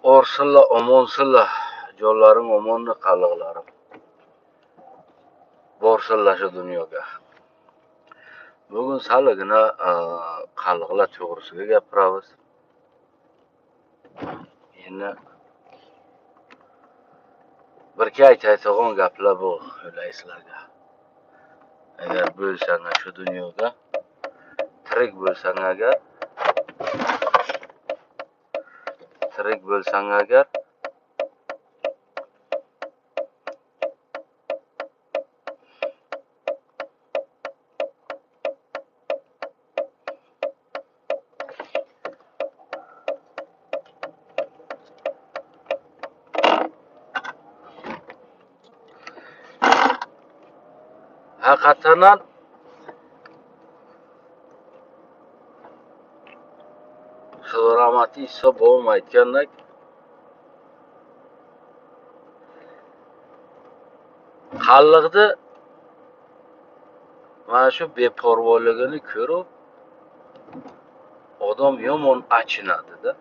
Orsinlar, omonsinlar, jonlarim omonni qalliqlarim. Borsinlar shu dunyoga. Bugun salgina qalliqlar to'g'risida gapiramiz. Endi birga aytayotgan gaplar bu o'ylaysizlarga. Agar bo'lsang shu dunyoda, tirik bo'lsang agar, haqiqatan ham Xudo rahmati Iso bobom aytgandek, qalliqni mana shu beparvoligini ko'rib odam yomon achinadi-da.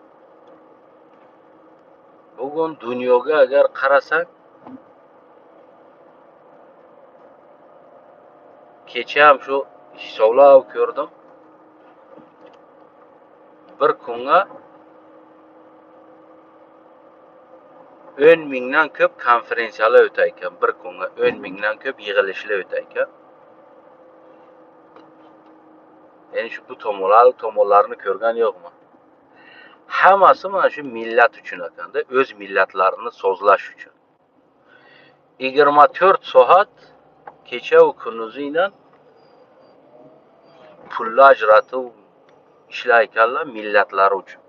Bugun dunyoga agar qarasang, kecha ham shu hisoblab ko'rdim. Bir kunga 10 mingdan ko'p konferensiyalar o'tar ekan. Bir kunga 10 mingdan ko'p yig'ilishlar o'tar ekan. Ya'ni shu bu tomonlarni ko'rgan yo'qman. Hammasi mana shu millat uchun ekanda, o'z millatlarini sozlash uchun. 24 soat kecha va kunduzingdan pulni ajratib ishlar ekanlar millatlari uchun.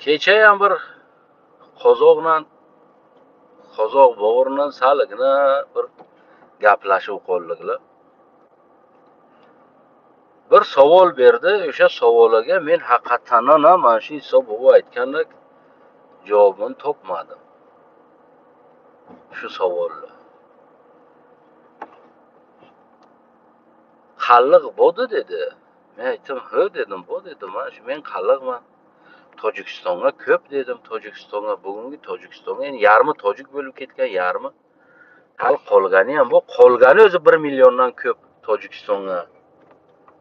Kecha ham bir qozoq bovurdan salgina bir gaplashib qoldiklar. Bir savol berdi, o'sha savoliga men haqiqatan ham mana shu Iso buva aytgandek javobini topmadim. Shu savolni. Qalliq bo'ldi dedi. Men aytdim, "Hö" dedim, "Bu" dedim. Mana shu men qalliqman. Tojikistonga ko'p dedim. Tojikistonga, bugungi Tojikistonga endi yarmi tojik bo'lib ketgan, yarmi hali qolgani ham bu, qolgani o'zi 1 milliondan ko'p Tojikistonga.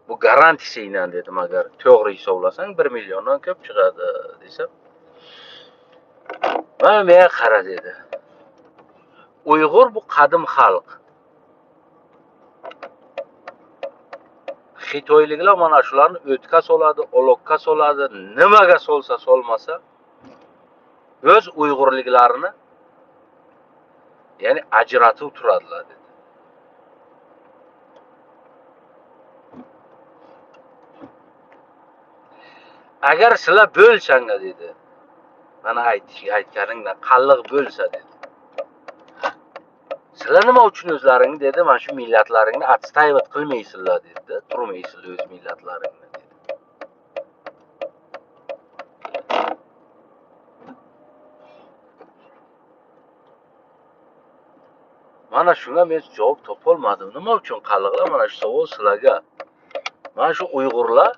Bu garantiyasi dedim, agar to'g'ri hisoblasang 1 milliondan ko'p chiqadi desam. Mana menga qara dedi. Uyg'ur bu qadim xalq. Xitoyliklar mana shularni o'tga soladi, olokka soladi, nimaga solsa solmasa o'z uyg'urliklarini ya'ni ajratib turadilar dedi. Agar sizlar bo'lsanglar dedi. Mana aytganingdan qalliq bo'lsa dedi. Sizlar nima uchun o'zlaringni dedi, mana shu millatlaringni отстаивать qilmaysizlar dedi, turmaysizlar o'z millatlaringni dedi. Mana shunga men javob topolmadim. Nima uchun qalliqlar? Mana shu savol sizlarga. Mana shu uyg'urlar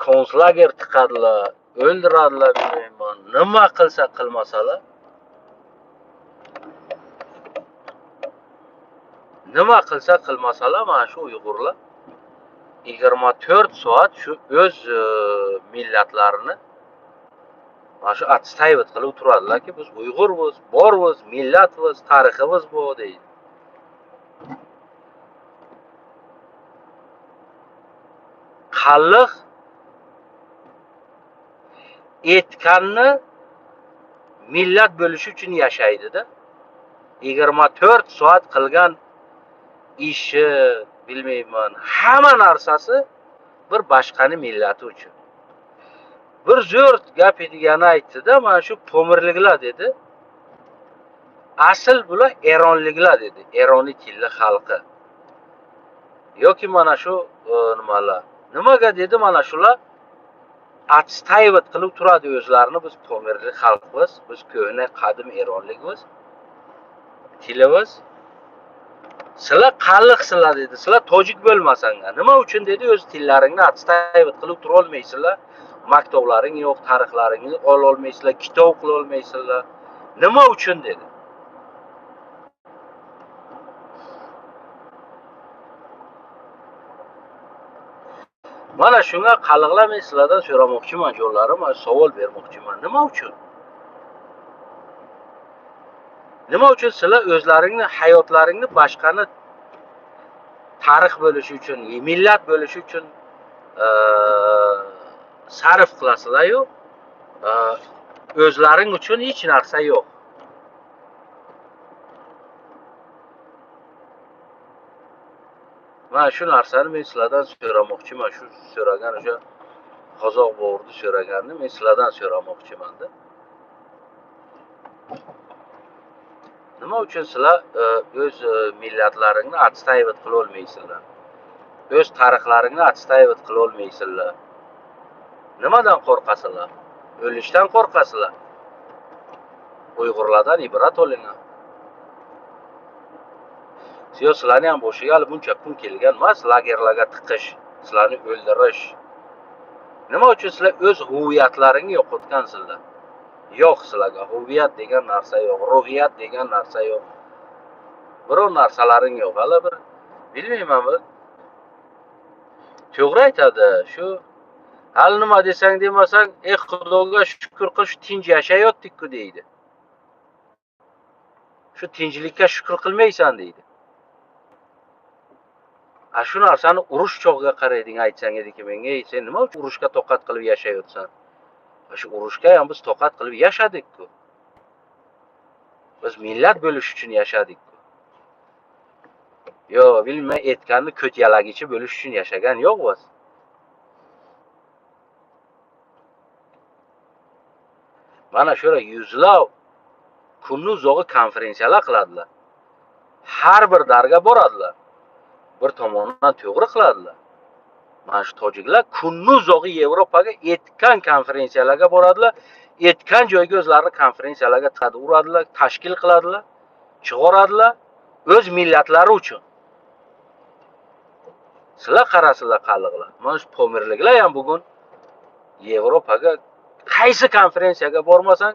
konslager tiqadilar, o'ldiradilar, bilmayman, nima qilsa qilmasalar, nima qilsa qilmasalar mana shu uyg'urlar 24 soat shu o'z millatlarini mana shu отстаивать qilib turadilarki, biz uyg'urmiz, bormiz, millatmiz, tariximiz bu deydi. Qalliq etganni millat bo'lishi uchun yashaydi-da. 24 soat qilgan ishi, bilmayman, hamma narsasi bir boshqani millati uchun. Bir zo'r gap degani aytdi-da, mana shu pomirliklar dedi. Asl bular eronliklar dedi, eroniy tilli xalqi. Yoki mana shu nimalar. Nimaga dedi, mana shular отстаивать qilib turadi o'zlarini, biz pomirlik xalqmiz, biz ko'hna qadim eronlikmiz, tilimiz. Sizlar qalliqsizlar dedi. Sizlar tojik bo'lmasanglar. Nima uchun dedi, o'z tillaringni отстаивать qilib tura olmaysizlar. Maktablaring yo'q, tarixlaringni ola olmaysizlar, kitob qila olmaysizlar. Nima uchun dedi. Mana shunga qalliqlar men sizlardan so'ramoqchiman, jonlarim, savol bermoqchiman. Nima uchun? Nima uchun sizlar o'zlaringni hayotlaringni boshqani tarix bo'lishi uchun, millat bo'lishi uchun sarf qilasizlar-yu, o'zlaring uchun hech narsa yo'q. Mana shu narsani men sizlardan so'ramoqchiman. Shu so'ragan o'sha qozoq bovurni so'raganni men sizlardan so'ramoqchiman-da. Nima uchun sizlar o'z millatlaringni отстаивать qila olmaysizlar? O'z tarixlaringni отстаивать qila olmaysizlar? Nimadan qo'rqasizlar? O'lishdan qo'rqasizlar? Uyg'urlardan ibrat olinglar. Sizlarni ham boshiga hali buncha kun kelgan emas, lagerlarga tiqish, sizlarni o'ldirish. Nima uchun sizlar o'z huviyatlaringni yo'qotgansizlar? Yo'q sizlarga huviyat degan narsa yo'q, ruhiyat degan narsa yo'q. Biror narsalaring yo'q. Hali bir bilmayman bir. To'g'ri aytadi, shu hali nima desang demasang, ey Xudoga shukr qil, shu tinch yashayotdik-ku deydi. Shu tinchlikka shukr qilmaysan deydi. A shu narsani urush chog'iga qarayding aytsang ediki menga, ey sen nima uchun urushga toqat qilib yashayotsan? Shu urushga ham biz toqat qilib yashadik-ku. Biz millat bo'lish uchun yashadik-ku. Yo, bilmay aytganni ko't yalagichi bo'lish uchun yashagan yo'q biz. Mana shu yuzlab kunni uzog'i konferensiyalar qiladilar. Har bir darga boradilar. Bir tomondan to'g'ri qiladilar. Mana shu tojiklar kunni uzog'i Yevropaga etgan konferensiyalarga boradilar, etgan joyga o'zlarini konferensiyalarga tiqadi, uradilar, tashkil qiladilar, chiqaradilar o'z millatlari uchun. Sizlar qarasizlar qalliqlar. Mana shu pomirliklar ham bugun Yevropaga qaysi konferensiyaga bormasang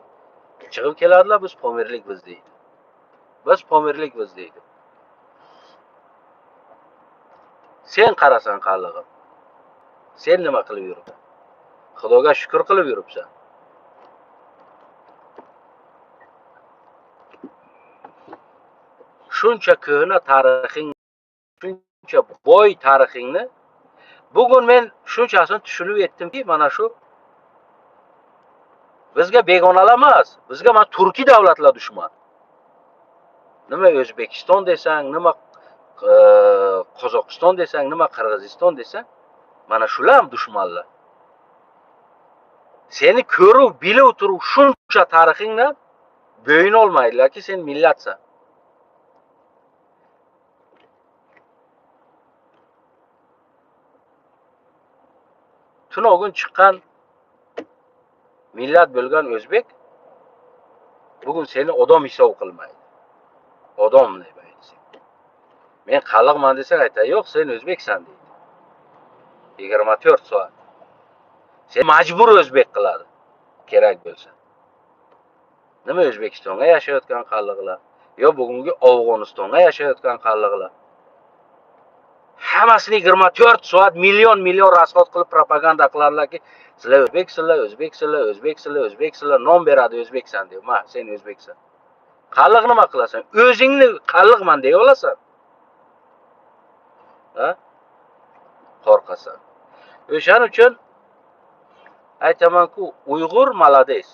chiqib keladilar, biz pomirlikmiz deydi. Biz pomirlikmiz deydi. Sen qarasan qallig'im. Sen nima qilib yuribsan? Xudoga shukr qilib yuribsan. Shuncha ko'hna tarixing, shuncha boy tarixingni bugun men shunchasini tushunib yetdimki, mana shu bizga begonalar emas, bizga mana turkiy davlatlar dushman. Nima O'zbekiston desang, nima Qozog'iston desang, nima Qirg'iziston desang, mana shular ham dushmanlar. Seni ko'rib, bilib turib shuncha tarixingdan bo'yin olmaydilarki, sen millatsan. Tunogun chiqqan millat bo'lgan o'zbek bugun seni odam hisob qilmaydi. Odam demaydi sen. Men qalliqman desang aytadi, yo'q, sen o'zbeksan deydi. 24 soat. Sen majbur o'zbek qiladi, kerak bo'lsa. Nima O'zbekistonga yashayotgan qalliqlar, yo bugungi Afg'onistonga yashayotgan qalliqlar. Hammasini 24 soat million million rasxod qilib propaganda qiladilarki, sizlar o'zbeksizlar, o'zbeksizlar, o'zbeksizlar, o'zbeksizlar, nom beradi o'zbeksan deb. Ma, sen o'zbeksan. Qalliq nima qilasan? O'zingni qalliqman deya olasan. Ha? Qo'rqasan. O'shaning uchun aytamanku, Uyg'ur malades.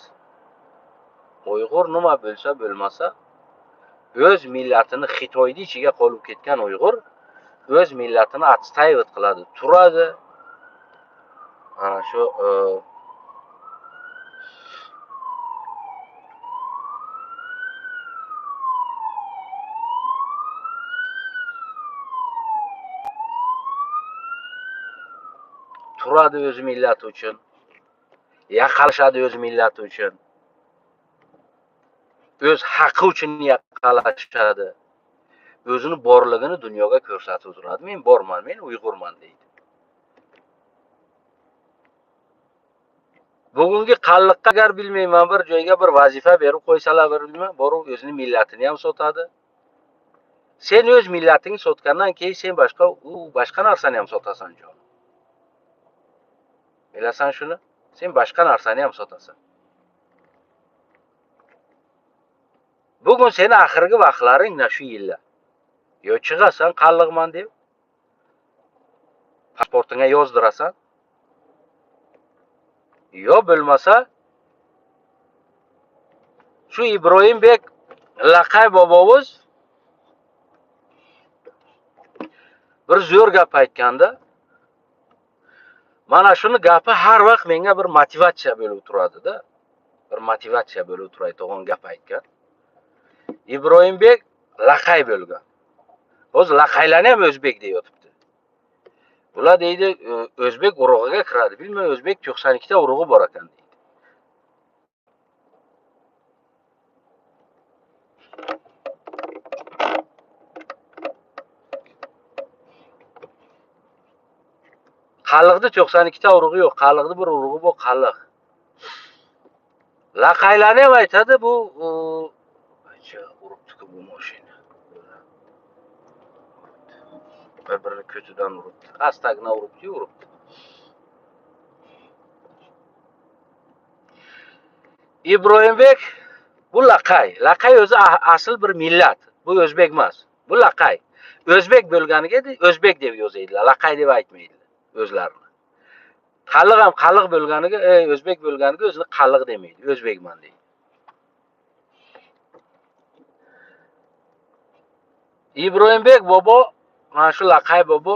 Uyg'ur nima bo'lsa bo'lmasa, o'z millatini Xitoyning ichiga qolib ketgan Uyg'ur o'z millatini отстаивать qiladi, turadi. Ana shu turadi o'z millati uchun, yaqalashadi o'z millati uchun, o'z haqqi uchun yaqalashadi. O'zini borligini dunyoga ko'rsatib turadi. Men borman, men Uyg'urman deydi. Bugungi qalliqqa agar bilmayman bir joyga bir vazifa berib qo'ysalar, bir bilmayman, borib o'zini millatini ham sotadi. Sen o'z millatingni sotgandan keyin sen boshqa u boshqa narsani ham sotasan jon. Bilasan shuni? Sen boshqa narsani ham sotasan. Bugun seni oxirgi vaqtlaring na shu yillar. Yo chiqasan qalliqman deb pasportingga yozdirasan. Yo bo'lmasa shu Ibrohimbek Laqay bobomiz bir zo'r gap aytganda, mana shuni gapi har vaqt menga bir motivatsiya bo'lib turadi-da. Bir motivatsiya bo'lib turadigan gap aytgan. Ibrohimbek Laqay bo'lgan. O'z laqaylarni ham o'zbek deyotibdi. Bular deydi, o'zbek urug'iga kiradi. Bilmay, o'zbek 92 ta urug'i bor ekan deydi. Qalliqda 92 ta urug'i yo'q. Qalliqda bir urug'i bor, qalliq. Laqaylarni ham aytadi, bu uribdi-ku bu mashina. Bir-birini ko'tidan uribdi. Astagina uribdi, uribdi. Ibrohimbek bu laqay. Laqay o'zi asl bir millat. Bu o'zbek emas. Bu laqay. O'zbek bo'lganiga o'zbek deb yozadilar, laqay deb aytmaydilar o'zlarini. Qalliq ham qalliq bo'lganiga, o'zbek bo'lganiga o'zini qalliq demaydi, o'zbekman deydi. Ibrohimbek bobo mana shu Laqay bobo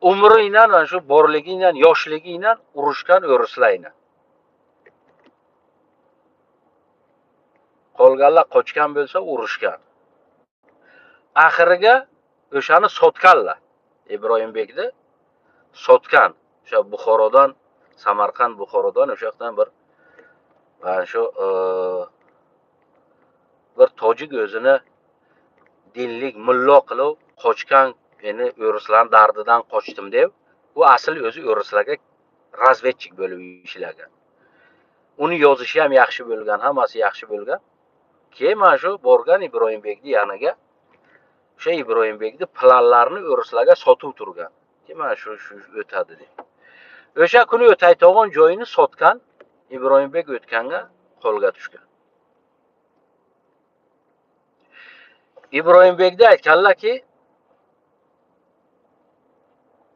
umri inan, mana shu borligi inan, yoshligi inan urushgan o'rislar. Qolganlar qochgan bo'lsa urushgan. Oxiriga o'shani sotganlar. Ibrohimbekni sotgan. O'sha Buxorodan, Samarqand Buxorodan o'sha yoqdan bir mana shu bir tojik o'zini dinlik mullo qilib qochgan, meni o'rislar dardidan qochdim deb, u asl o'zi o'rislarga razvedchik bo'lib ishlagan. Uni yozishi ham yaxshi bo'lgan, hammasi yaxshi bo'lgan. Keyin mana shu borgan Ibrohimbekni yoniga, o'sha Ibrohimbekni planlarini o'rislarga sotib turgan. Keyin mana shu o'tadi deb. O'sha kuni o'tayotgan joyini sotgan, Ibrohimbek o'tganga qo'lga tushgan. Ibrohimbekda aytganlarki,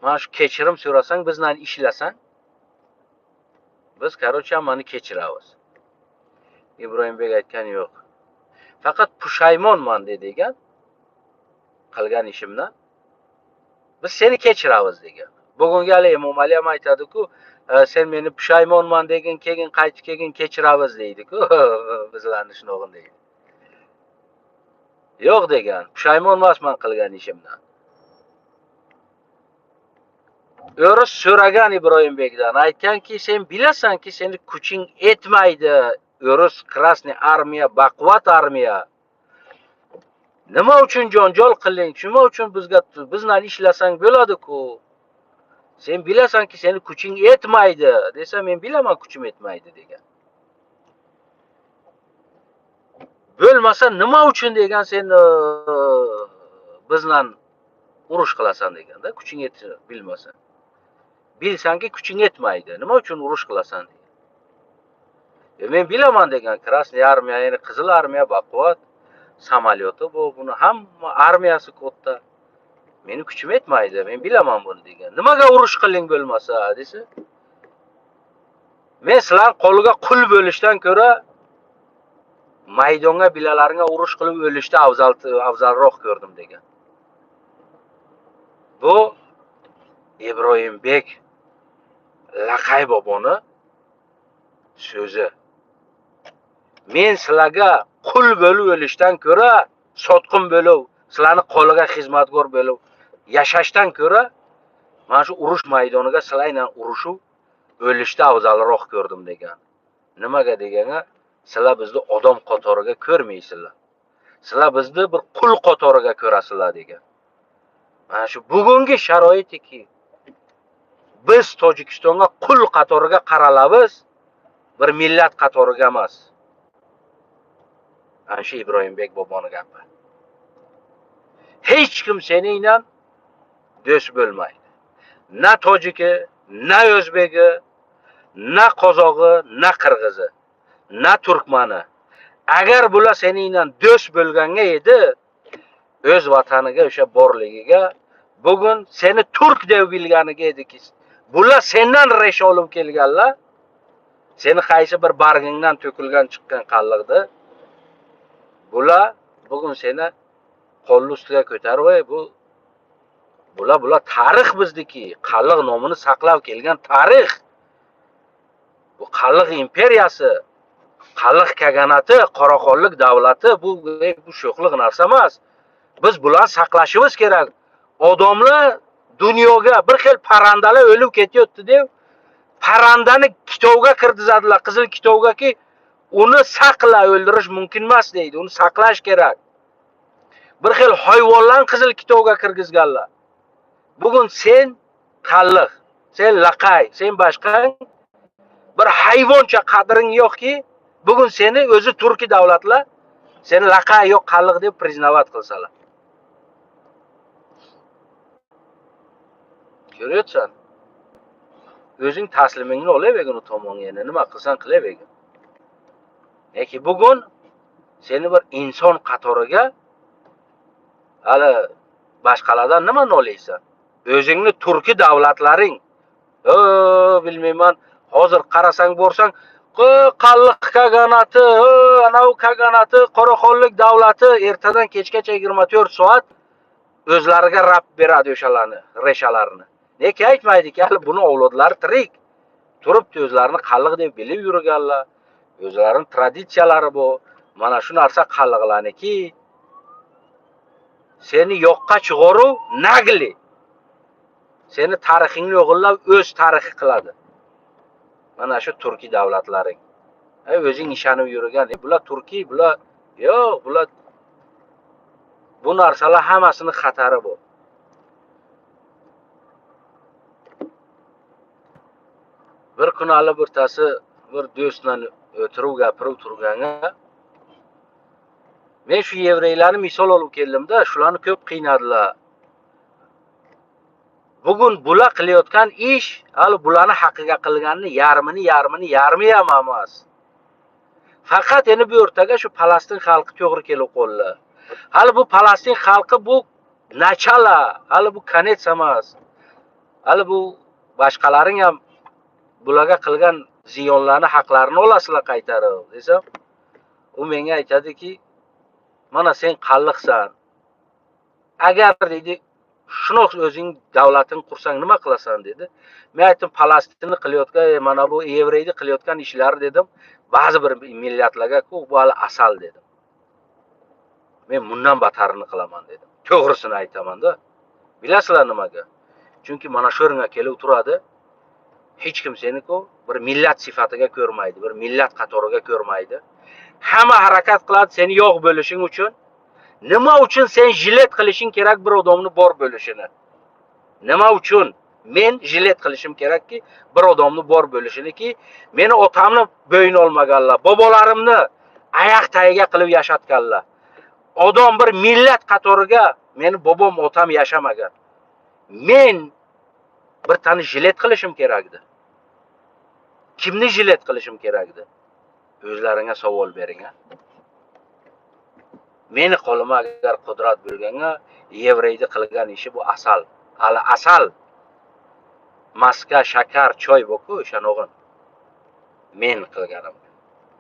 mana shu kechirim so'rasang, bizdan ishlasang, biz короче hammani kechiramiz. Ibrohimbek aytgan yo'q. Faqat pushaymonman degan qilgan ishimdan. Biz seni kechiramiz degan. Bugungi hali Emomali ham aytadi-ku, sen meni pushaymonman degin, keyin qaytib kelgin kechiramiz deydi-ku. Bizlarni shunog'in deydi. Yo'q degan, pushaymon emasman qilgan ishimdan. O'ris so'ragan Ibrohimbekdan, aytganki, sen bilasanki, seni kuching etmaydi. O'ris Krasniy armiya, baquvvat armiya. Nima uchun janjal qilding? Nima uchun bizga bizdan ishlasang bo'ladi-ku? Sen bilasanki, seni kuching etmaydi desa, men bilaman kuchim etmaydi degan. Bo'lmasa nima uchun degan sen bizdan urush qilasan deganda, kuching yetishini bilmasan. Bilsanki kuching yetmaydi. Nima uchun urush qilasan degan. Men bilaman degan, Krasniy armiya, ya'ni Qizil armiya baquvvat, samolyoti bu, buni hamma armiyasi katta. Meni kuchim yetmaydi, men bilaman buni degan. Nimaga urush qiling bo'lmasa desa, men sizlar qo'liga qul bo'lishdan ko'ra maydonga bilalaringga urush qilib o'lishda afzalroq ko'rdim degan. Bu Ibrohimbek Laqay boboni so'zi. Men sizlarga qul bo'lib o'lishdan ko'ra, sotqin bo'lib, sizlarni qo'liga xizmatkor bo'lib yashashdan ko'ra, mana shu urush maydoniga sizlar bilan urushib o'lishda afzalroq ko'rdim degan. Nimaga deganga, sizlar bizni odam qatoriga ko'rmaysizlar. Sizlar bizni bir qul qatoriga ko'rasizlar degan. Mana shu bugungi sharoitiki biz Tojikistonga qul qatoriga qaralamiz, bir millat qatoriga emas. Ana shu Ibrohimbek boboni gapi. Hech kim seningdan do'st bo'lmaydi. Na tojiki, na o'zbegi, na qozog'i, na qirg'izi, na turkmani. Agar bular seningdan do'st bo'lganga edi, o'z vataniga o'sha borligiga bugun seni turk deb bilganiga ediki. Bular sendan resha olib kelganlar. Seni qaysi bir bargingdan to'kilgan chiqqan qalliqdi. Bular bugun seni qo'lni ustiga ko'tarib, bu bular tarix bizniki, qalliq nomini saqlab kelgan tarix. Bu qalliq imperiyasi, qalliq kaganati, qoraxonlik davlati, bu sho'xliq narsa emas. Biz bularni saqlashimiz kerak. Odamlar dunyoga bir xil parrandalar o'lib ketyapti deb parrandani kitobga kirgizadilar, qizil kitobgaki uni saqla, o'ldirish mumkin emas deydi, uni saqlash kerak. Bir xil hayvonlarni qizil kitobga kirgizganlar. Bugun sen qalliq, sen laqay, sen boshqa bir hayvoncha qadring yo'qki, bugun seni o'zi turkiy davlatlar seni laqay yo'q qalliq deb priznavat qilsalar. Ko'ryapsan? O'zing taslimingni olavergin u tomonga, endi nima qilsan qilavergin. Lekin bugun seni bir inson qatoriga hali boshqalardan nima nolaysan? O'zingni turkiy davlatlaring, bilmayman, hozir qarasang borsang, qalliq kaganati, anavi kaganati, qoraxonlik davlati ertadan kechgacha 24 soat o'zlariga rab beradi o'shalarni, reshalarini. Nega aytmaydiki, hali buni avlodlari tirik. Turibdi, o'zlarini qalliq deb bilib yurganlar, o'zlarining traditsiyalari bu. Mana shu narsa qalliqlarniki. Seni yo'qqa chiqaruv nagli. Seni tarixingni o'g'irlab o'z tarixi qiladi. Mana shu turkiy davlatlaring. O'zing ishonib yurgan, bular turkiy, bular yo'q, bular bu narsalar hammasini xatari bu. Bir kun hali birtasi bir do'stdan o'tirib gapirib turganga men shu yevreylarni misol olib keldimda, shularni ko'p qiynadilar. Bugun bular qilayotgan ish hali bularni haqiga qilganini yarmini yarmi ham emas. Faqat endi bu o'rtaga shu Falastin xalqi to'g'ri kelib qoldi. Hali bu Falastin xalqi bu nachala, hali bu konets emas. Hali bu boshqalaring ham bularga qilgan ziyonlarni haqlarini olasizlar qaytarib desam, u menga aytadiki, mana sen qalliqsan. Agar deydi, shuni o'zing davlating qursang nima qilasan dedi. Men aytdim, Falastinni qilayotgan, mana bu yevreyni qilayotgan ishlari dedim, ba'zi bir millatlarga ku bu hali asal dedim. Men bundan batarini qilaman dedim. To'g'risini aytaman-da. Bilasizlar nimaga? Chunki mana shu o'ringa kelib turadi. Hech kim seni-ku bir millat sifatiga ko'rmaydi, bir millat qatoriga ko'rmaydi. Hamma harakat qiladi seni yo'q bo'lishing uchun. Nima uchun sen jilet qilishing kerak bir odamni bor bo'lishini? Nima uchun men jilet qilishim kerakki bir odamni bor bo'lishiniki, meni otamni bo'yin olmaganlar, bobolarimni oyoq tagiga qilib yashatganlar. Odam bir millat qatoriga meni bobom, otam yashamagan. Men bir tani jilet qilishim kerak edi. Kimni jilet qilishim kerak edi? O'zlaringga savol bering, ha. Meni qo'limga agar qudrat bo'lganga, yevreyni qilgan ishi bu asal. Hali asal. Maska, shakar, choy bu-ku o'shanog'in. Men qilganim.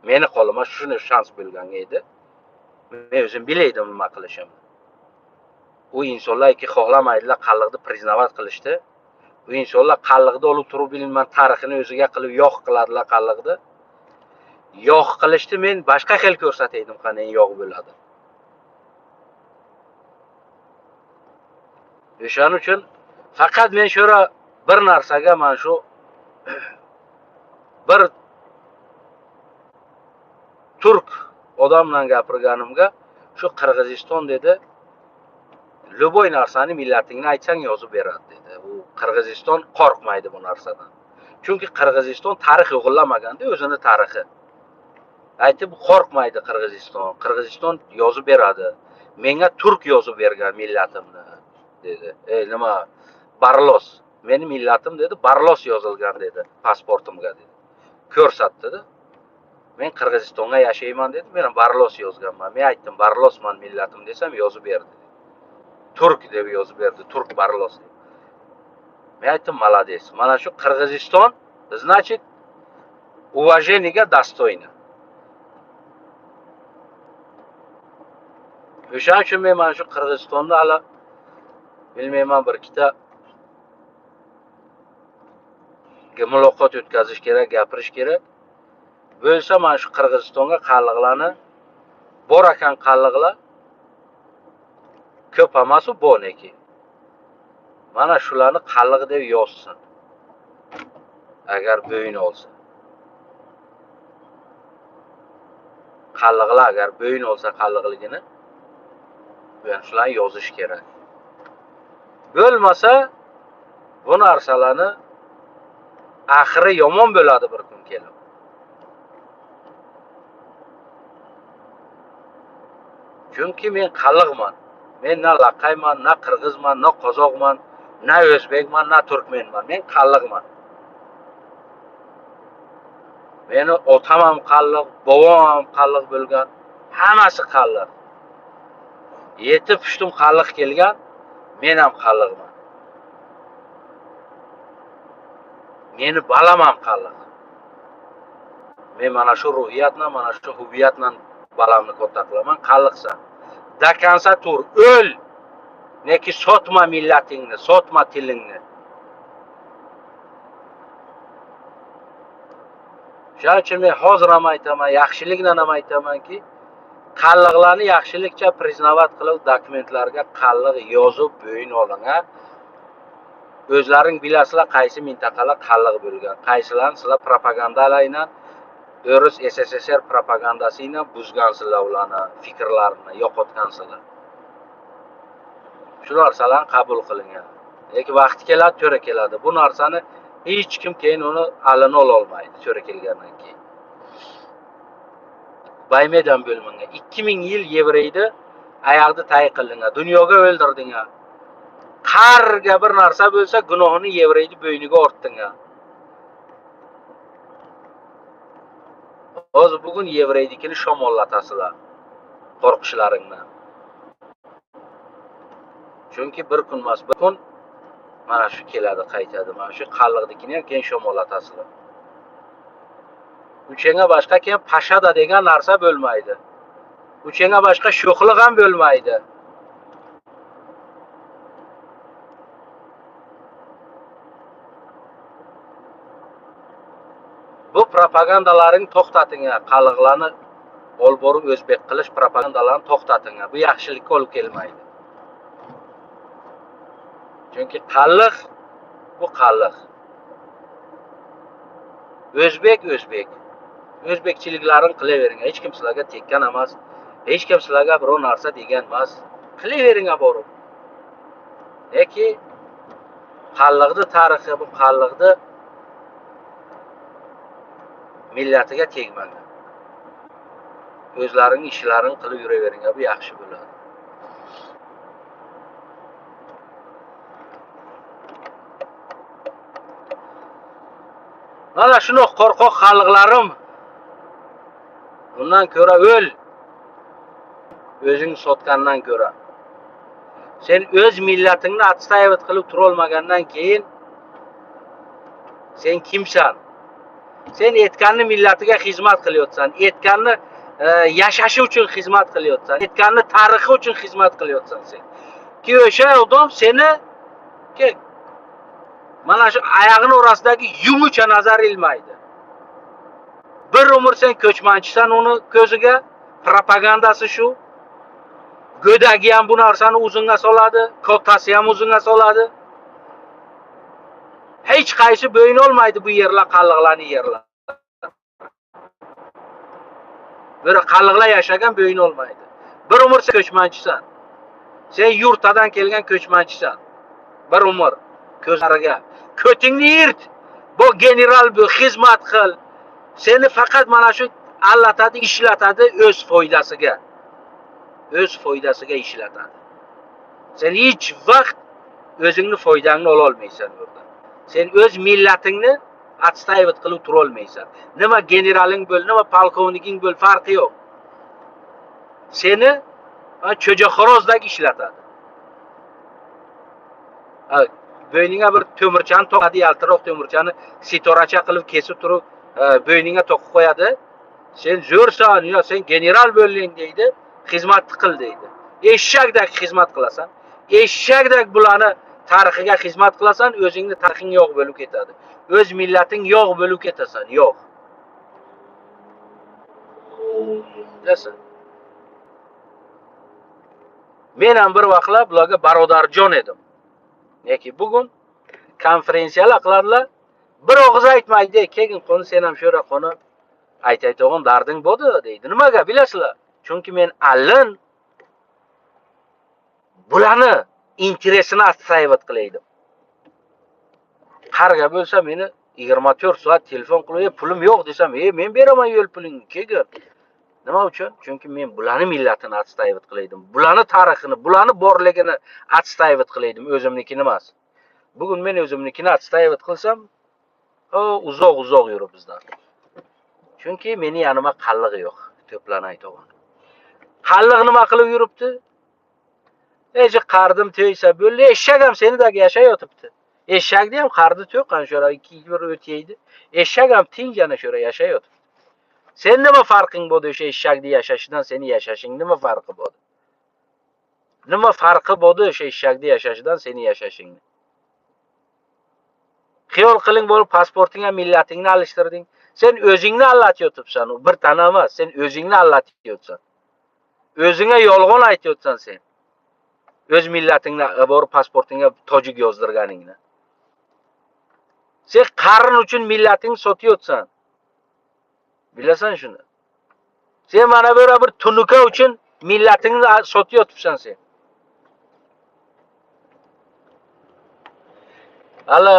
Meni qo'limga shuni shans bo'lganga edi. Men o'zim bilaydim nima qilishimni. U insonlarki xohlamaydilar qalliqni priznavat qilishdi. Bu insonlar qalliqni olib turib bilmayman tarixini o'ziga qilib yo'q qiladilar qalliqni. Yo'q qilishdi, men boshqa xil ko'rsataydim qanday yo'q bo'ladi. O'shaning uchun faqat men shu bir narsaga mana shu bir turk odam bilan gapirganimga Shu Qirg'iziston dedi, любой narsani millatingni aytsang yozib beradi dedi. U Qirg'iziston qo'rqmaydi bu narsadan. Chunki Qirg'iziston tarix o'g'irlamaganda o'zini tarixi. Aytib qo'rqmaydi Qirg'iziston. Qirg'iziston yozib beradi. Menga turk yozib bergan millatimni dedi. Nima? Barlos. Meni millatim dedi, Barlos yozilgan dedi pasportimga dedi. Ko'rsatdi. Men Qirg'izistonga yashayman dedi. Men Barlos yozganman. Men aytdim Barlosman millatim desam yozib berdi. Turk deb yozib berdi. Turk Barlos deb. Men aytdim молодец. Mana shu Qirg'iziston значит уважениеga достойна. O'shaning uchun men mana shu Qirg'izistonni hali bilmayman, bir ikkita muloqot o'tkazish kerak, gapirish kerak. Bo'lsa mana shu Qirg'izistonga qalliqlarni bor ekan, qalliqlar ko'p emas u bor neki. Mana shularni qalliq deb yozsin. Agar bo'yin olsa. Qalliqlar agar bo'yin olsa qalliqligini, yani shularni yozish kerak. Bo'lmasa bu narsalarni oxiri yomon bo'ladi bir kun kelib. Chunki men qalliqman. Men na laqayman, na qirg'izman, na qozoqman, na o'zbekman, na turkmenman. Men qalliqman. Meni otam ham qalliq, bobom ham qalliq bo'lgan. Hammasi qalliq. 7 pushtum qalliq kelgan, men ham qalliqman. Meni balam ham qalliq. Men mana shu ruhiyatla, mana shu huviyatla balamni katta qilaman, qalliqsan. Dakansa tur, o'l. Neki sotma millatingni, sotma tilingni. Shuning uchun men hozir ham aytaman, yaxshilikdan ham aytamanki, qalliqlarni yaxshilikcha priznavat qilib dokumentlarga qalliq yozib bo'yin oling. O'zlaring bilasizlar qaysi mintaqalar qalliq bo'lgan, qaysilarni sizlar propagandalarla, o'ris SSSR propagandasi bilan buzgansizlar ularni fikrlarini, yo'qotgansizlar. Shu narsalarni qabul qilingan. Lekin vaqti keladi, to'ra keladi. Bu narsani hech kim keyin uni alini ola olmaydi to'ra kelgandan keyin. Baymedan bo'lmagan. 2000 yil yevreydi ayog'ida tay qilingan. Dunyoga o'ldirdinga. Qarga bir narsa bo'lsa gunohini yevreydi bo'yniga ortdinga. Hozir bugun yevreydikini shamollatасizlar qo'rqishlaringdan. Chunki bir kun emas, bir kun mana shu keladi, qaytadi. Mana shu qalliqnikini ham keyin shamollatасizlar. Uchenga boshqa keyin pashada degan narsa bo'lmaydi. Uchenga boshqa sho'xliq ham bo'lmaydi. Bu propagandalaring to'xtating, qalliqlarni olib borib o'zbek qilish propagandalarini to'xtating. Bu yaxshilikka olib kelmaydi. Chunki qalliq bu qalliq. O'zbek o'zbek. O'zbekchiliklarini qilavering. Hech kim sizlarga tekkan emas. Hech kim sizlarga biror narsa degan emas. Qilavering borib. Lekin qalliqni tarixi bu qalliqni millatiga tegmagan. O'zlaring ishlarini qilib yuravering, bu yaxshi bo'ladi. Mana shuni qo'rqoq xalqlarim, bundan ko'ra o'l. O'zing sotgandan ko'ra. Sen o'z millatingni отстаивать qilib tura olmagandan keyin sen kimsan? Sen etganni millatiga xizmat qilyapsan, etganni yashashi uchun xizmat qilyapsan, etganni tarixi uchun xizmat qilyapsan sen. Ki o'sha odam seni mana shu oyog'ini orasidagi yumucha nazar ilmaydi. Bir umr sen ko'chmanchisan uni ko'ziga, propagandasi shu. Go'dagi ham bu narsani o'zingga soladi, kattasi ham o'zingga soladi. Hech qaysi bo'yin olmaydi bu yerlar, qalliqlarni yerlar. Bir qalliqlar yashagan bo'yin olmaydi. Bir umr sen ko'chmanchisan. Sen yurtadan kelgan ko'chmanchisan. Bir umr ko'zlariga. Ko'tingni yirt. Bu general bu xizmat qil. Seni faqat mana shu allatadi, ishlatadi o'z foydasiga. O'z foydasiga ishlatadi. Sen hech vaqt o'zingni foydangni ola olmaysan burada. Sen o'z millatingni отстаивать qilib tura olmaysan. Nima generaling bo'l, nima polkovniking bo'l, farqi yo'q. Seni cho'jaxorozdagi ishlatadi. Bo'yningga bir to'mirchani to'qadi, yaltiroq to'mirchani sitoracha qilib kesib turib, bo'yningga to'qib qo'yadi. Sen zo'rsan, yo sen general bo'lding deydi, xizmat qil deydi. Eshakdek xizmat qilasan. Eshakdek bularni tarixiga xizmat qilasan, o'zingni tarixing yo'q bo'lib ketadi. O'z millating yo'q bo'lib ketasan, yo'q. Bilasan. Men ham bir vaqtlar bularga barodarjon edim. Lekin bugun konferensiyalar qiladilar, bir og'iz aytmaydi, keyin qo'ni sen ham sho'ra qo'ni aytayotgan darding bo'ldi deydi. Nimaga bilasizlar? Chunki men allin bularni interesini отстаивать qilaydim. Qarga bo'lsa meni 24 soat telefon qilib, pulim yo'q desam, men beraman yo'l pulingni, keyin. Nima uchun? Chunki men bularni millatini отстаивать qilaydim. Bularni tarixini, bularni borligini отстаивать qilaydim, o'zimnikini emas. Bugun men o'zimnikini отстаивать qilsam, uzoq-uzoq yurib bizdan. Chunki meni yanıma qallig'i yo'q, to'planayotgan. Qalliq nima qilib yuribdi? Eji qardim to'ysa bo'ldi, eshak ham senidagi yashayotibdi. Eshakni ham qardi to'qqan sho'ra 2 bir o't yeydi. Eshak ham tinch ana sho'ra yashayotibdi. Sen nima farqing bo'ldi o'sha eshakni yashashidan seni yashashing nima farqi bo'ldi? Nima farqi bo'ldi o'sha eshakni yashashidan seni yashashingni? Xiyol qiling bo'lib pasportingga millatingni alishtirding. Sen o'zingni allatayotibsan, u bir tana emas, sen o'zingni allatayotsan. O'zingga yolg'on aytayotsan sen. O'z millatingni borib pasportingga tojik yozdirganingni. Sen qarn uchun millatingni sotayotsan. Bilasan shuni. Sen mana bu bir tunuka uchun millatingni sotayotibsan sen. Hali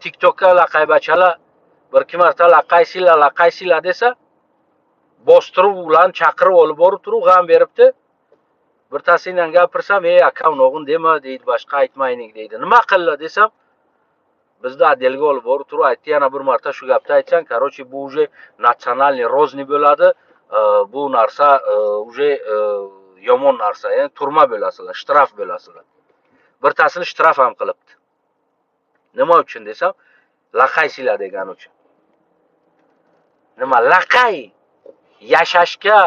TikTokka laqaybachalar bir ikki marta laqaysizlar, laqaysizlar desa, bostirib ularni chaqirib olib borib turib g'am beribdi. Birtasini gapirsam, "Ey aka, unog'in dema" deydi, boshqa aytmaylik deydi. Nima qildi desam, bizni отделga olib borib turib aytdi, yana bir marta shu gapni aytsang, короче, bu уже национальный розни bo'ladi. Bu narsa уже yomon narsa, ya'ni turma bo'lasizlar, shtraf bo'lasizlar. Birtasini shtraf ham qilibdi. Nima uchun desam, laqaysizlar degani uchun. Nima laqay yashashga,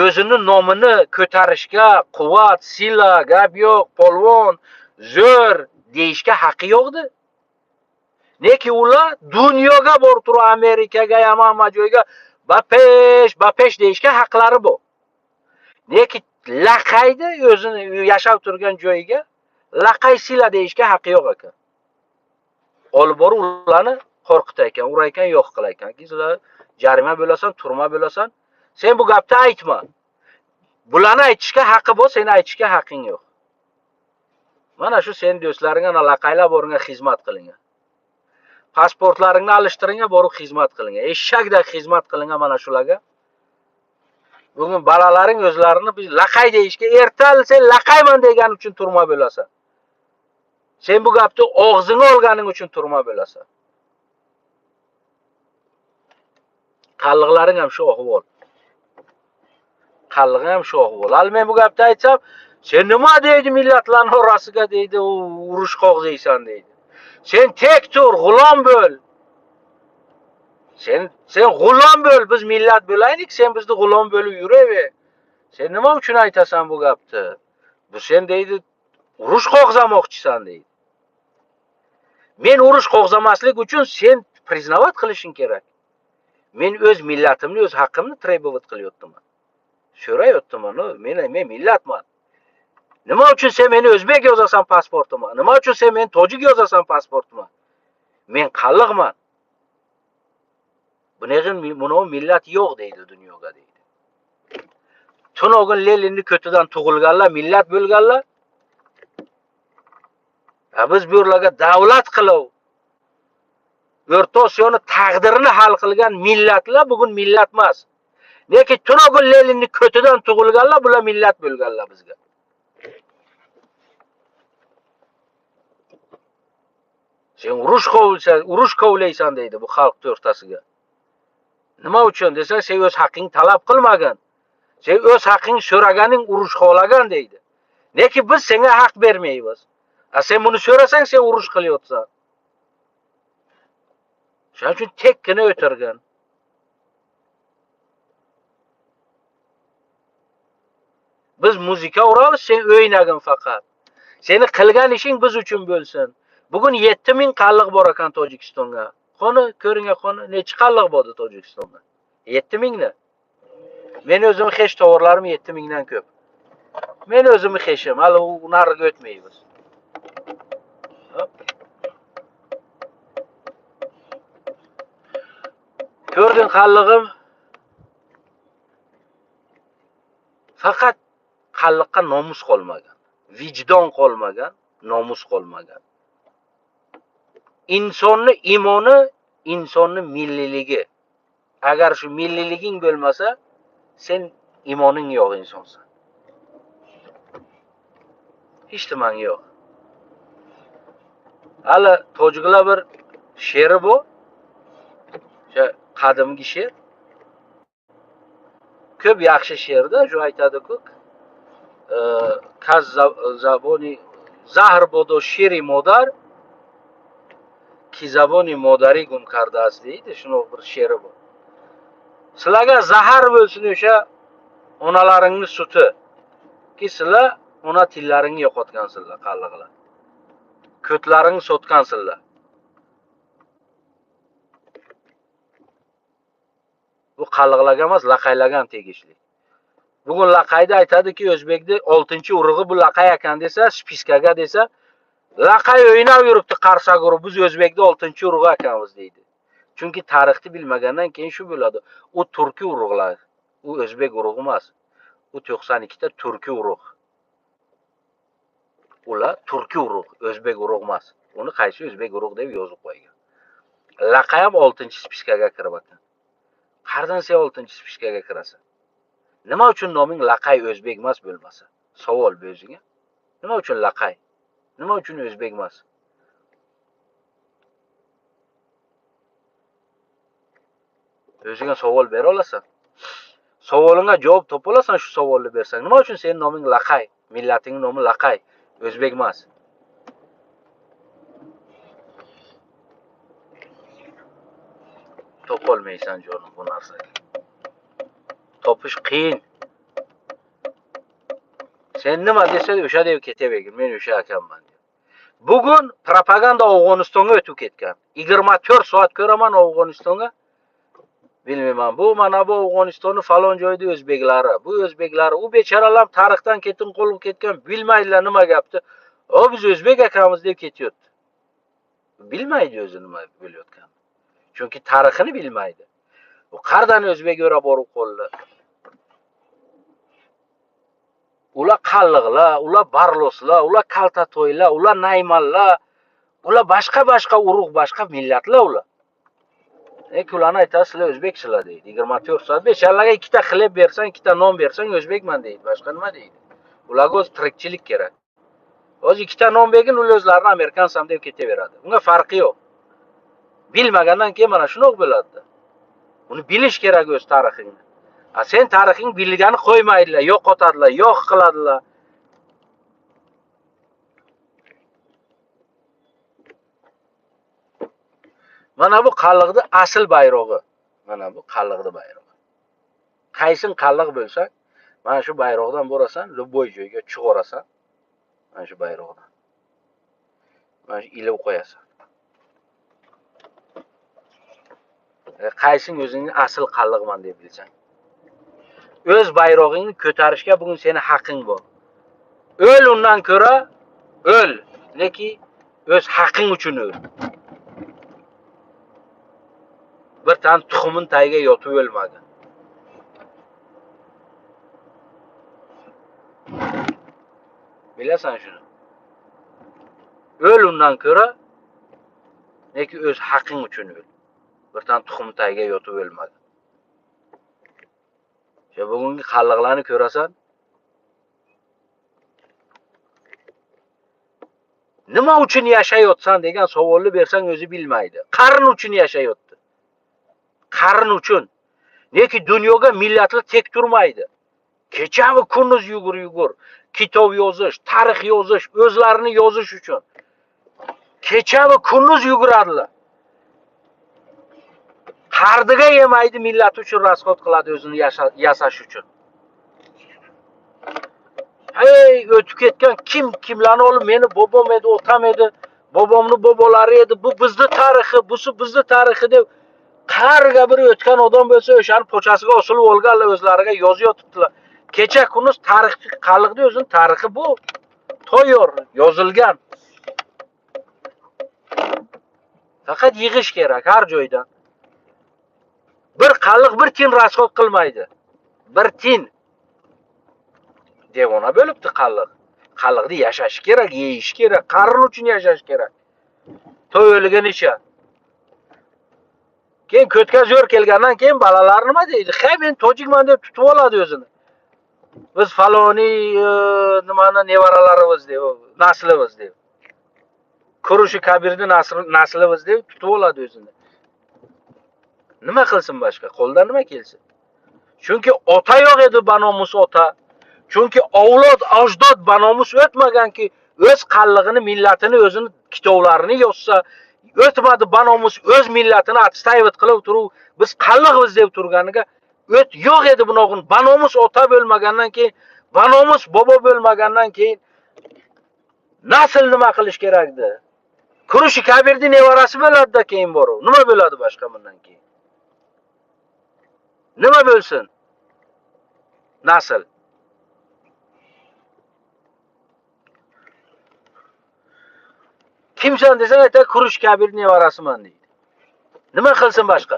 o'zini nomini ko'tarishga quvvat, sila, gap yo'q, polvon, zo'r deyishga haqqi yo'qdi. Lekin ular dunyoga borib turib Amerikaga ham hamma joyga bapesh, bapesh deyishga haqlari bor. Lekin laqaydi o'zini yashab turgan joyiga laqaysizlar deyishga haqqi yo'q ekan. Olib borib ularni qo'rqitar ekan, urar ekan, yo'q qilar ekan. Sizlar jarima bo'lasan, turma bo'lasan. Sen bu gapni aytma. Bularni aytishga haqqi bor, seni aytishga haqqing yo'q. Mana shu sen do'stlaringga laqaylar boringga xizmat qilingan. Pasportlaringni alishtiringga borib xizmat qilingan. Eshakdek xizmat qilingan mana shularga. Bugun bolalaring o'zlarini biz laqay deyishga ertal sen laqayman degan uchun turma bo'lasan. Sen bu gapni og'zingga olganing uchun turma bo'lasan. Qalliqlaring ham shu ahvol. Qallig'i ham shu ahvol. Hali men bu gapni aytsam, sen nima deydi millatlarning orasiga deydi, u urush qo'g'zaysan deydi. Sen tek tur, g'ulom bo'l. Sen g'ulom bo'l, biz millat bo'laylik, sen bizni g'ulom bo'lib yuraver. Sen nima uchun aytasan bu gapni? Bu sen deydi, urush qo'g'zamoqchisan deydi. Men urush qo'g'zamaslik uchun sen priznavat qilishing kerak. Men o'z millatimni, o'z haqqimni требовать qilyapman. So'rayapman, men millatman. Nima uchun sen meni o'zbek yozasan pasportimga? Nima uchun sen meni tojik yozasan pasportimga? Men qalliqman. Bunaqa buni millat yo'q deydi dunyoga deydi. Tunog'in Leninni ko'tidan tug'ilganlar millat bo'lganlar. Biz bu yerlarga davlat qilib O'rta Osiyoni taqdirini hal qilgan millatlar bugun millat emas. Lekin tunog'in Leninni ko'tidan tug'ilganlar bular millat bo'lganlar bizga. Sen urush qovulsan, urush kovlaysan deydi bu xalq o'rtasiga. Nima uchun desa, sen o'z haqingni talab qilmagan. Sen o'z haqing so'raganing urush xohlagan deydi. Lekin biz senga haq bermaymiz. A sen buni so'rasang, sen urush qilyapsan. Shuning uchun tekkina o'tirgan. Biz muzika uramiz, sen o'ynagin faqat. Seni qilgan ishing biz uchun bo'lsin. Bugun 7000 qalliq bor ekan Tojikistonga. Qoni ko'ring, qoni necha qalliq bor Tojikistonda? 7000 ni. Men o'zim xesh tovarlarim 7000 dan ko'p. Men o'zim xeshim, hali u nariga o'tmaymiz. Ko'rding qallig'im? Faqat qalliqqa nomus qolmagan, vijdon qolmagan, nomus qolmagan. Insonni imoni, insonni milliyligi. Agar shu milliyliging bo'lmasa, sen imoning yo'q insonsan. Hech nimang yo'q. Hali tojiklar bir she'ri bu. O'sha qadimgi she'r. Ko'p yaxshi she'rda shu aytadi-ku. Kaz zaboni zahr bodo shiri modar ki zaboni modari gum kardasi deydi. Shuni bir she'ri bu. Sizlarga zahar bo'lsin o'sha onalaringning suti. Ki sizlar ona tillaringni yo'qotgansizlar, qalliqlar. Ko'tlaringni sotgansizlar. Bu qalliqlarga emas, laqaylarga ham tegishli. Bugun laqayda aytadiki, o'zbekda 6-urug'i bu laqay ekan desa, spiskaga desa, laqay o'ynab yuribdi qarsak urib, biz o'zbekda 6-urug'i ekanmiz deydi. Chunki tarixni bilmagandan keyin shu bo'ladi. U turkiy urug'lar, u o'zbek urug'i emas. U 92 ta turkiy urug'. Ular turkiy urug', o'zbek urug' emas. Uni qaysi o'zbek urug' deb yozib qo'ygan. Laqay ham 6-spiskaga kirib ekan. Qardan sen 6-spiskaga kirasan? Nima uchun noming laqay o'zbek emas bo'lmasa? Savol bu o'ziga. Nima uchun laqay? Nima uchun o'zbek emas? O'ziga savol bera olasan. Savolingga javob topa olasan shu savolni bersang. Nima uchun sening noming laqay? Millatingning nomi laqay, o'zbek emas. Topolmaysan jonim bu narsani. Topish qiyin. Sen nima desa o'sha deb ketavergin, men o'sha ekanman deb. Bugun propaganda Afg'onistonga o'tib ketgan. 24 soat ko'raman Afg'onistonga. Bilmayman, bu mana bu Afg'onistonni falon joyda o'zbeklari, bu o'zbeklari, u bechoralar tarixdan ketin qo'lib ketgan, bilmaydilar nima gapni. O biz o'zbek ekanmiz deb ketyapti. Bilmaydi o'zi nima bo'layotganini. Chunki tarixini bilmaydi. U qardan o'zbek o'ra borib qoldi. Ular qalliqlar, ular barloslar, ular kaltatoylar, ular naymanlar, ular boshqa-boshqa urug', boshqa millatlar ular. Ularni aytadi, sizlar o'zbeksizlar deydi. 24 soat beshalarga ikkita xileb bersang, ikkita non bersang o'zbekman deydi. Boshqa nima deydi? Ularga o'z tirikchilik kerak. O'zi ikkita non bergin, ular o'zlarini amerikansam deb ketaveradi. Unga farqi yo'q. Bilmagandan keyin mana shunday bo'ladi. Uni bilish kerak o'z tarixingni. A sen tarixing bilgani qo'ymaydilar, yo'qotadilar, yo'q qiladilar. Mana bu qalliqni asl bayrog'i. Mana bu qalliqni bayrog'i. Qaysin qalliq bo'lsa, mana shu bayroqdan borasan, любой joyga chiqarasan. Mana shu bayroqdan. Mana shu ilib qo'yasan. Qaysin o'zingni asl qalliqman deb bilsang. O'z bayrog'ingni ko'tarishga bugun seni haqing bor. O'l undan ko'ra o'l, lekin o'z haqing uchun o'l. Bir tan tuxumin tagiga yotib o'lmadi. Bilasan shuni. O'l undan ko'ra, lekin o'z haqing uchun o'l. Bir tan tuxum tagiga yotib o'lmadi. O'sha bugungi qalliqlarni ko'rasan. Nima uchun yashayotsan degan savolni bersang o'zi bilmaydi. Qarn uchun yashayotdi. Qarn uchun. Lekin dunyoga millatlar tek turmaydi. Kecha va kunduz yugur-yugur kitob yozish, tarix yozish, o'zlarini yozish uchun. Kecha va kunduz yuguradilar. Qardiga yemaydi, millat uchun rasxod qiladi o'zini yasash uchun. Hey, o'tib ketgan kim kimlarni olib, meni bobom edi, otam edi, bobomni bobolari edi, bu bizni tarixi, busi bizni tarixi deb qayerga bir o'tgan odam bo'lsa, o'shani pochasiga osilib olganlar, o'zlariga yozib yotibdilar. Kecha kunduz tarixchi xalqning o'zining tarixi bu. Tayyor yozilgan. Faqat yig'ish kerak har joydan. Bir qalliq bir tin rasxod qilmaydi. Bir tin. Devona bo'libdi qalliq. Qalliqni yashash kerak, yeyish kerak, qarn uchun yashash kerak. To'y o'lgunicha. Keyin ko'tga zo'r kelgandan keyin bolalar nima deydi? "Ha, men tojikman" deb tutib oladi o'zini. Biz faloniy nimani nevaralarimiz deb, naslimiz deb. Kurushi Kabirni naslimiz deb tutib oladi o'zini. Nima qilsin boshqa? Qo'ldan nima kelsin? Chunki ota yo'q edi, banomus ota. Chunki avlod, ajdod banomus o'tmaganki, o'z qallig'ini, millatini, o'zini kitoblarini yozsa, o'tmadi banomus o'z millatini atstayvat qilib turib, biz qallig'imiz deb turganiga o't yo'q edi bunog'in. Banomus ota bo'lmagandan keyin, banomus bobo bo'lmagandan keyin nasl nima qilish kerakdi? Kurushi Kabirning nevarasi bo'ladi-da keyin borib. Nima bo'ladi boshqa bundan keyin? Nima bo'lsin? Nasl. Kimsan desa aytadi, Kurush Kabir nevarasiman deydi. Nima qilsin boshqa?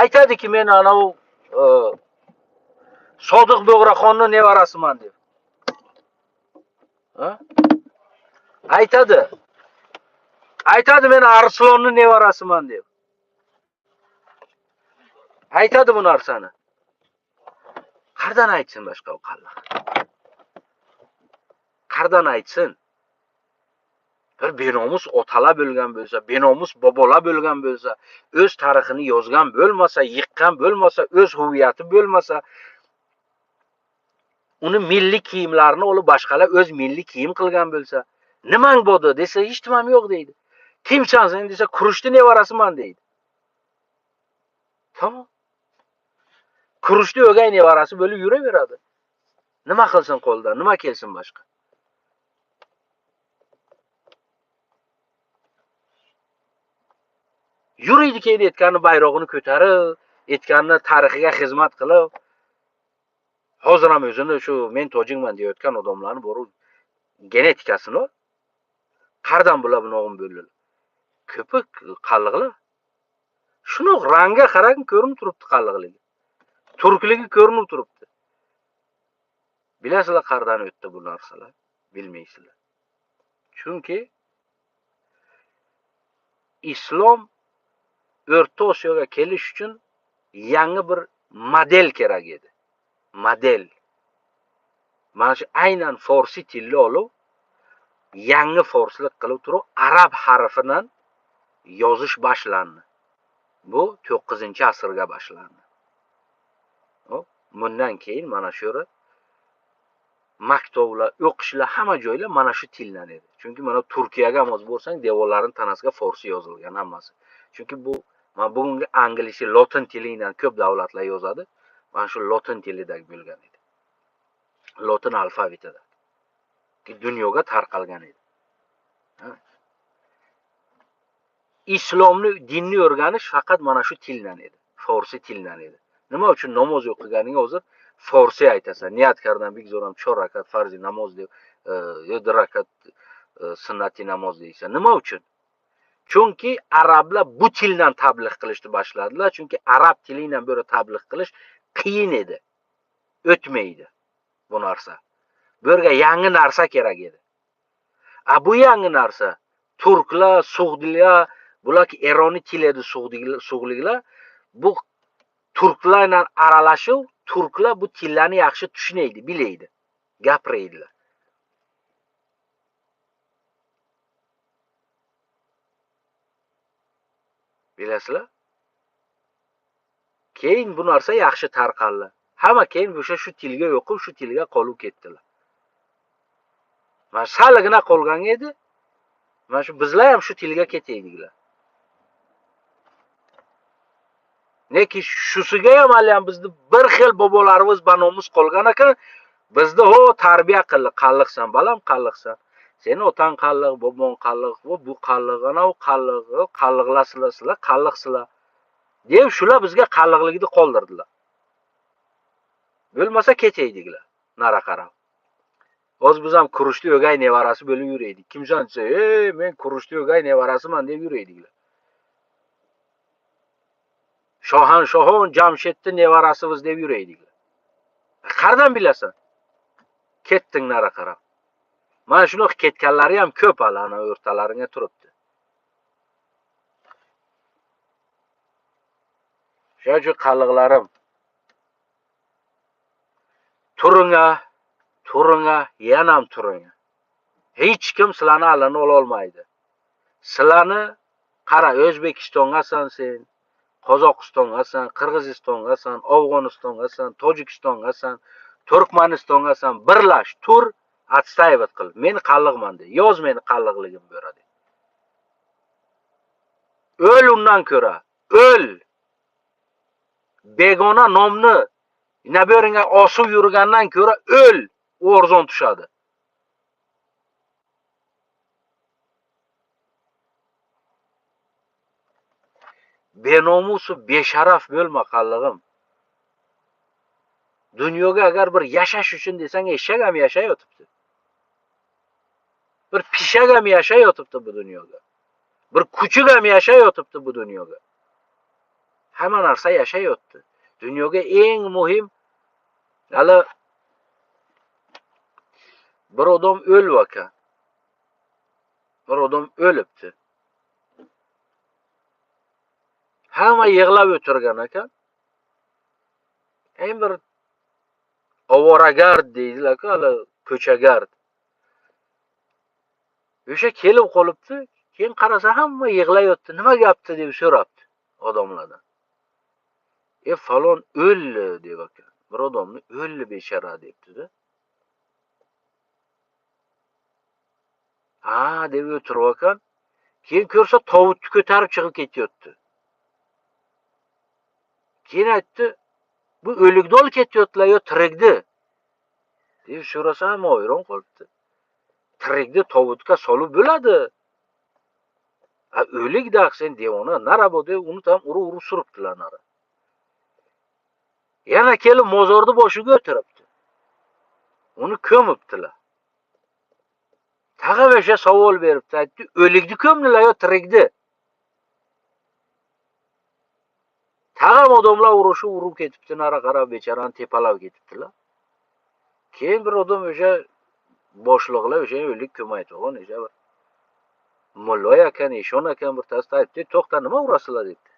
Aytadiki, men anavi Sodiq Bo'g'raxonning nevarasiman deb. Ha? Aytadi. Aytadi, men Arslonning nevarasiman deb. Aytadi bu narsani. Qayerdan aytsin boshqa u qalliq? Qayerdan aytsin? Bir benomus otalar bo'lgan bo'lsa, benomus bobolar bo'lgan bo'lsa, o'z tarixini yozgan bo'lmasa, yiqqan bo'lmasa, o'z huviyati bo'lmasa, uni milliy kiyimlarini olib boshqalar o'z milliy kiyim qilgan bo'lsa, nimang bo'ldi desa, hech nimam yo'q deydi. Kimsan sen desa, Kurushni nevarasiman deydi. Tamom. Kurushni o'gay nevarasi bo'lib yuraveradi. Nima qilsin qo'ldan, nima kelsin boshqa? Yuriydi keyin aytganni bayrog'ini ko'tarib, aytganni tarixiga xizmat qilib, hozir ham o'zini shu men tojikman deyotgan odamlarni borib genetikasini qayerdan bular bunog'im bo'ldilar? Ko'pi qalliqlar. Shuni rangga qarang ko'rinib turibdi qalliqligi. Turkligi ko'rinib turibdi. Bilasizlar qayerdan o'tdi bu narsalar? Bilmaysizlar. Chunki islom O'rta Osiyoga kelish uchun yangi bir model kerak edi. Model. Mana shu aynan forsi tilni olib, yangi forslik qilib turib, arab harfidan yozish boshlandi. Bu 9-asrga boshlandi. Bundan keyin mana shu yerda maktublar, o'qishlar, hamma joylar mana shu tildan edi. Chunki mana Turkiyaga ham borsang, devorlarning tanasiga forsi yozilgan hammasi. Chunki bu mana bugungi anglizcha lotin tilidan ko'p davlatlar yozadi. Mana shu lotin tilidagi bo'lgan edi. Lotin alfavitida. Dunyoga tarqalgan edi. Islomni, dinni o'rganish faqat mana shu tildan edi. Forsi tildan edi. Nima uchun namoz o'qiganing hozir forsi aytasan. Niyat kardan bik zo'ram 4 rakat farzi namoz deb, 7 rakat sunnati namoz deysan. Nima uchun? Chunki arablar bu tildan tabliğ qilishni boshladilar. Chunki arab tilidan beri tabliğ qilish qiyin edi. O'tmaydi bu narsa. Bu yerga yangi narsa kerak edi. A bu yangi narsa turklar, sug'dilar, bular Eronni tili edi sug'liklar. Bu turklar bilan aralashuv, turklar bu tillarni yaxshi tushunaydi, bilaydi, gapiraydilar. Bilasizlar? Keyin bu narsa yaxshi tarqaldi. Hamma keyin o'sha shu tilga o'qib, shu tilga qolib ketdilar. Mana salgina qolgan edi. Mana shu bizlar ham shu tilga ketayliklar. Neki shusiga ham hali ham bizni bir xil bobolarimiz banomiz qolgan ekan. Bizni ho tarbiya qildi, qalliqsan balam, qalliqsan. Seni otang qalliq, bobong qalliq, bu qalliq, ana u qalliq, qalliqlasizlar, sizlar qalliqsizlar. Deb shular bizga qalliqligini qoldirdilar. Bo'lmasa ketayliklar, nara qarab. Hozir biz ham Kurushli o'gay nevarasi bo'lib yuraydik. Kimsan desa, "Ey, men Kurushli o'gay nevarasiman" deb yurayliklar. Shohan-shohon Jamshidning nevarasimiz deb yurayliklar. Qayerdan bilasan? Ketding nara qarab. Mana shunaqa ketganlari ham ko'p hali ana o'rtalaringga turibdi. Shuning uchun qalliqlarim, turinga, turinga, yana ham turinga. Hech kim sizlarni alini ola olmaydi. Sizlarni qara, O'zbekistongasan sen, Qozog'istongasan, Qirg'izistongasan, Afg'onistongasan, Tojikistongasan, Turkmanistongasan, birlash, tur, отстаивать qil. Men qalliqman de. Yoz meni qalliqligim beradi. O'l undan ko'ra, o'l. Begona nomni naberingga osib yurgandan ko'ra o'l, u arzon tushadi. Benomusu besharaf bo'lma qallig'im. Dunyoga agar bir yashash uchun desang, eshak ham yashayotibdi. Bir pishak ham yashayotibdi bu dunyoga. Bir kuchuk ham yashayotibdi bu dunyoga. Hamma narsa yashayotdi. Dunyoga eng muhim hali bir odam o'lib ekan. Bir odam o'libdi. Hamma yig'lab o'tirgan ekan. Eng bir ovoragard deydilar-ku, hali ko'chagard. O'sha kelib qolibdi, keyin qarasa hamma yig'layotdi. Nima gapdi deb so'rabdi odamlardan. Falon o'ldi deb ekan. Bir odamni o'ldi bechara debdi-da. Ha deb o'tirib ekan. Keyin ko'rsa tovutni ko'tarib chiqib ketyapti. Keyin aytdi, bu o'likni olib ketyaptilar yo tirikdi? Deb so'rasa ham hayron qolibdi. Tirikni tovutga solib bo'ladi. A o'lik da sen devona nara bu deb uni ham urib-urib suribdilar nara. Yana kelib mozorni boshiga o'tiribdi. Uni ko'mibdilar. Tag'in o'sha savol beribdi, aytdi, o'likni ko'mdilar yo tirikni? Tag'in odamlar urushib urib ketibdi, nara qarab bechorani tepalab ketibdilar. Keyin bir odam o'sha boshliqlar o'sha o'lik ko'maydi, o'sha bir mullo ekan, eshon ekan bir tasda aytdi, to'xta, nima urasizlar debdi.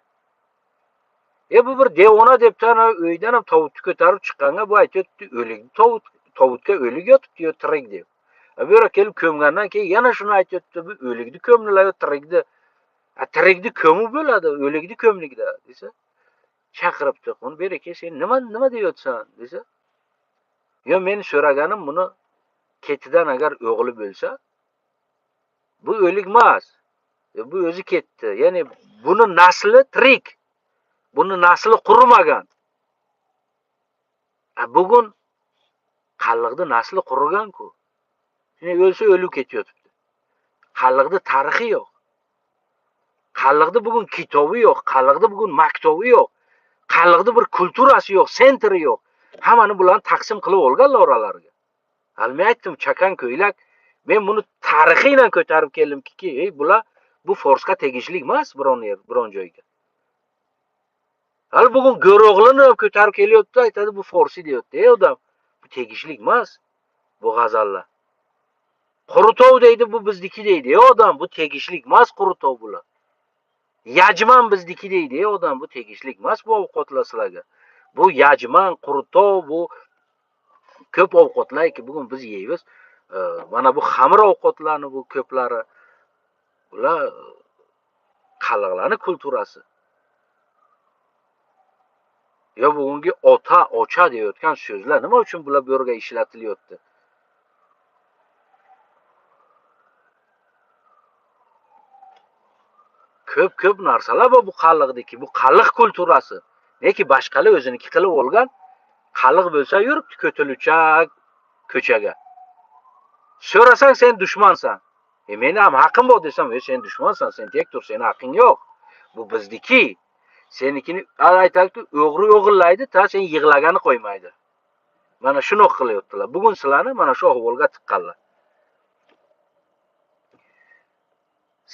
Bu bir devona debdi, ana uydan ham tovutni ko'tarib chiqqanga bu aytdi, o'lik tovutga o'lik yotibdi yo tirik deb. Bu yerga kelib ko'mgandan keyin yana shuni aytdi, bu o'likni ko'mdilar yo tirikni. Tirikni ko'mib bo'ladi, o'likni ko'mlikda desa, chaqiribdi. Uni beraka, sen nima deyotsan desa, yo meni so'raganim buni ketidan agar o'g'li bo'lsa, bu o'lik emas. Bu o'zi ketdi. Ya'ni buni nasli tirik. Buni nasli qurimagan. Bugun qalliqni nasli qurigan-ku. Shuni o'lsa o'lib ketyapti. Qalliqni tarixi yo'q. Qalliqni bugun kitobi yo'q, qalliqni bugun maktobi yo'q. Qalliqni bir kulturasi yo'q, sentri yo'q. Hammani bularni taqsim qilib olganlar oralariga. Hali men aytdim, chakan ko'ylak, men buni tarixiyla ko'tarib keldimki, ey bular bu forsga tegishli emas biron yer, biron joyga. Hali bugun Go'ro'g'lini ko'tarib kelyapti, aytadi bu forsi deyapti. Ey odam, bu tegishlik emas bu g'azallar. Qurutov deydi, bu bizniki deydi. Ey odam, bu tegishlik emas qurutov bular. Yajman bizniki deydi. Ey odam, bu tegishlik emas bu ovqatlar sizlarga. Bu yajman, qurutov, bu ko'p ovqatlarki bugun biz yeymiz. Mana bu xamir ovqatlarni bu ko'plari bular qalliqlarning kulturasi. Yo bugungi ota, ocha deyotgan so'zlar nima uchun bular bu yerga ishlatilyapti? Ko'p-ko'p narsalar bor bu qalliqdiki, bu qalliq kulturasi. Lekin boshqalar o'ziniki qilib olgan, qalliq bo'lsa yuribdi ko'tiluchak ko'chaga. So'rasang sen dushmansan. Meni ham haqqim bor desam, sen dushmansan, sen tek tur, seni haqqing yo'q. Bu bizniki. Senikini aytaylik, o'g'ri o'g'illaydi, ta sen yig'lagani qo'ymaydi. Mana shuni qilyaptilar. Bugun sizlarni mana shu ahvolga tiqqanlar.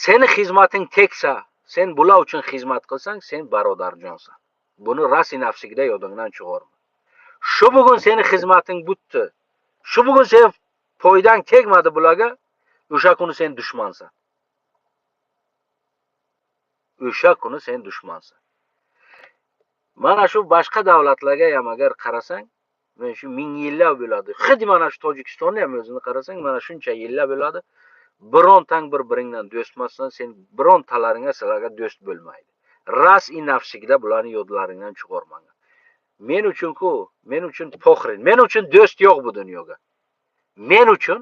Seni xizmating teksa, sen bular uchun xizmat qilsang, sen birodarjonsan. Buni rasi nafsigida yodingdan chiqarma. Shu bugun seni xizmating bitdi. Shu bugun sen foydang tegmadi bularga, o'sha kuni sen dushmansan. O'sha kuni sen dushmansan. Mana shu boshqa davlatlarga ham agar qarasang, mana shu ming yillar bo'ladi. Xuddi mana shu Tojikistonni ham o'zini qarasang, mana shuncha yillar bo'ladi. Birontang bir-biringdan do'st emassan, sen birontalaringga sizlarga do'st bo'lmaydi. Ras i nafsigida bularni yodlaringdan chiqarmanglar. Men uchun-ku, men uchun poxrin, men uchun do'st yo'q bu dunyoga. Men uchun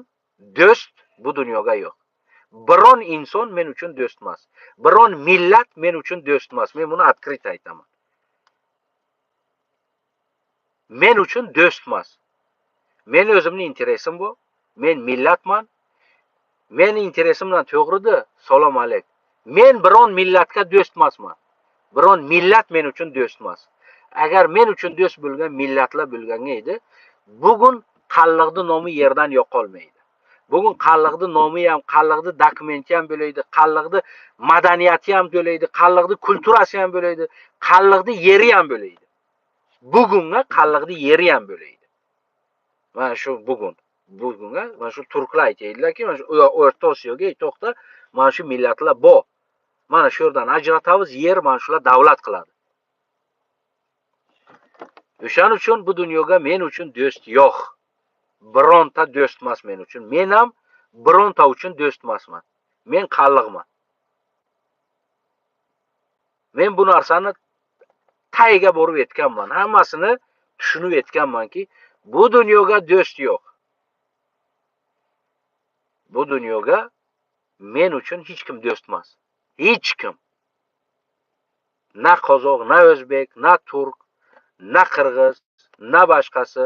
do'st bu dunyoga yo'q. Biron inson men uchun do'st emas. Biron millat men uchun do'st emas. Men buni открыто aytaman. Men uchun do'st emas. Men o'zimning interesim bu. Men millatman. Meni interesimdan to'g'ridi. Salom alayk. Men biron millatga do'st emasman. Biron millat men uchun do'st emas. Agar men uchun do'st bo'lgan millatlar bo'lganga edi, bugun qalliqning nomi yerdan yo'qolmaydi. Bugun qalliqning nomi ham, qalliqning dokumenti ham bo'laydi, qalliqning madaniyati ham bo'laydi, qalliqning kulturasi ham bo'laydi, qalliqning yeri ham bo'laydi. Bugunga qalliqning yeri ham bo'laydi. Mana shu bugun, bugunga mana shu turklar aytadilarki, mana shu O'rta Osiyoga to'xta, mana shu millatlar bor. Mana shu yerdan ajratamiz, yer mana shular davlat qiladi. O'shaning uchun bu dunyoga men uchun do'st yo'q. Bironta do'st emas men uchun. Men ham bironta uchun do'st emasman. Men qalliqman. Men bu narsani tagiga borib yetganman. Hammasini tushunib yetganmanki, bu dunyoga do'st yo'q. Bu dunyoga men uchun hech kim do'st emas. Hech kim. Na qozoq, na o'zbek, na turk, na qirg'iz, na boshqasi,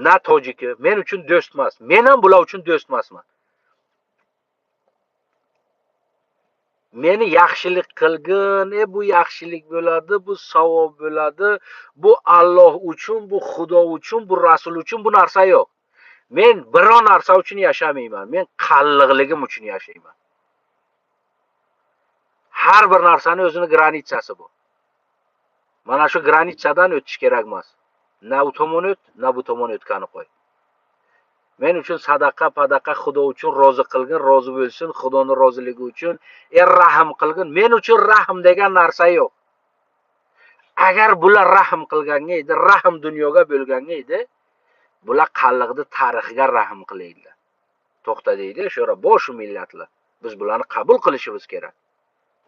na tojiki men uchun do'st emas. Men ham bular uchun do'st emasman. Meni yaxshilik qilgin, bu yaxshilik bo'ladi, bu savob bo'ladi, bu Alloh uchun, bu Xudo uchun, bu Rasul uchun bu narsa yo'q. Men biror narsa uchun yashamayman. Men qalliqligim uchun yashayman. Har bir narsani o'zini granitsasi bor. Mana shu granitsadan o'tish kerak emas. Na u tomon o't, na bu tomon o'tgani qo'y. Men uchun sadaqa, padaqa Xudo uchun rozi qilgin, rozi bo'lsin, Xudoning roziligi uchun, rahm qilgin. Men uchun rahm degan narsa yo'q. Agar bular rahm qilganga edi, rahm dunyoga bo'lganga edi, bular qalliqni tarixiga rahm qilaydilar. To'xta deydi, sho'ra bo'sh millatlar. Biz bularni qabul qilishimiz kerak.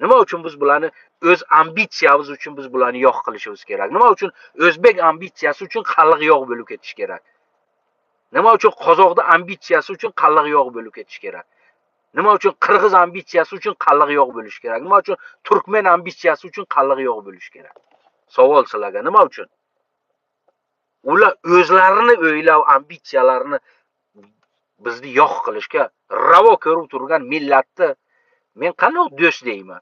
Nima uchun biz bularni o'z ambitsiyamiz uchun biz bularni yo'q qilishimiz kerak? Nima uchun o'zbek ambitsiyasi uchun qalliq yo'q bo'lib ketish kerak? Nima uchun qozoqning ambitsiyasi uchun qalliq yo'q bo'lib ketish kerak? Nima uchun qirg'iz ambitsiyasi uchun qalliq yo'q bo'lish kerak? Nima uchun turkmen ambitsiyasi uchun qalliq yo'q bo'lish kerak? Savol sizlarga, nima uchun? Ular o'zlarini o'ylab ambitsiyalarini bizni yo'q qilishga ravo ko'rib turgan millatni men qanday do'st deyman?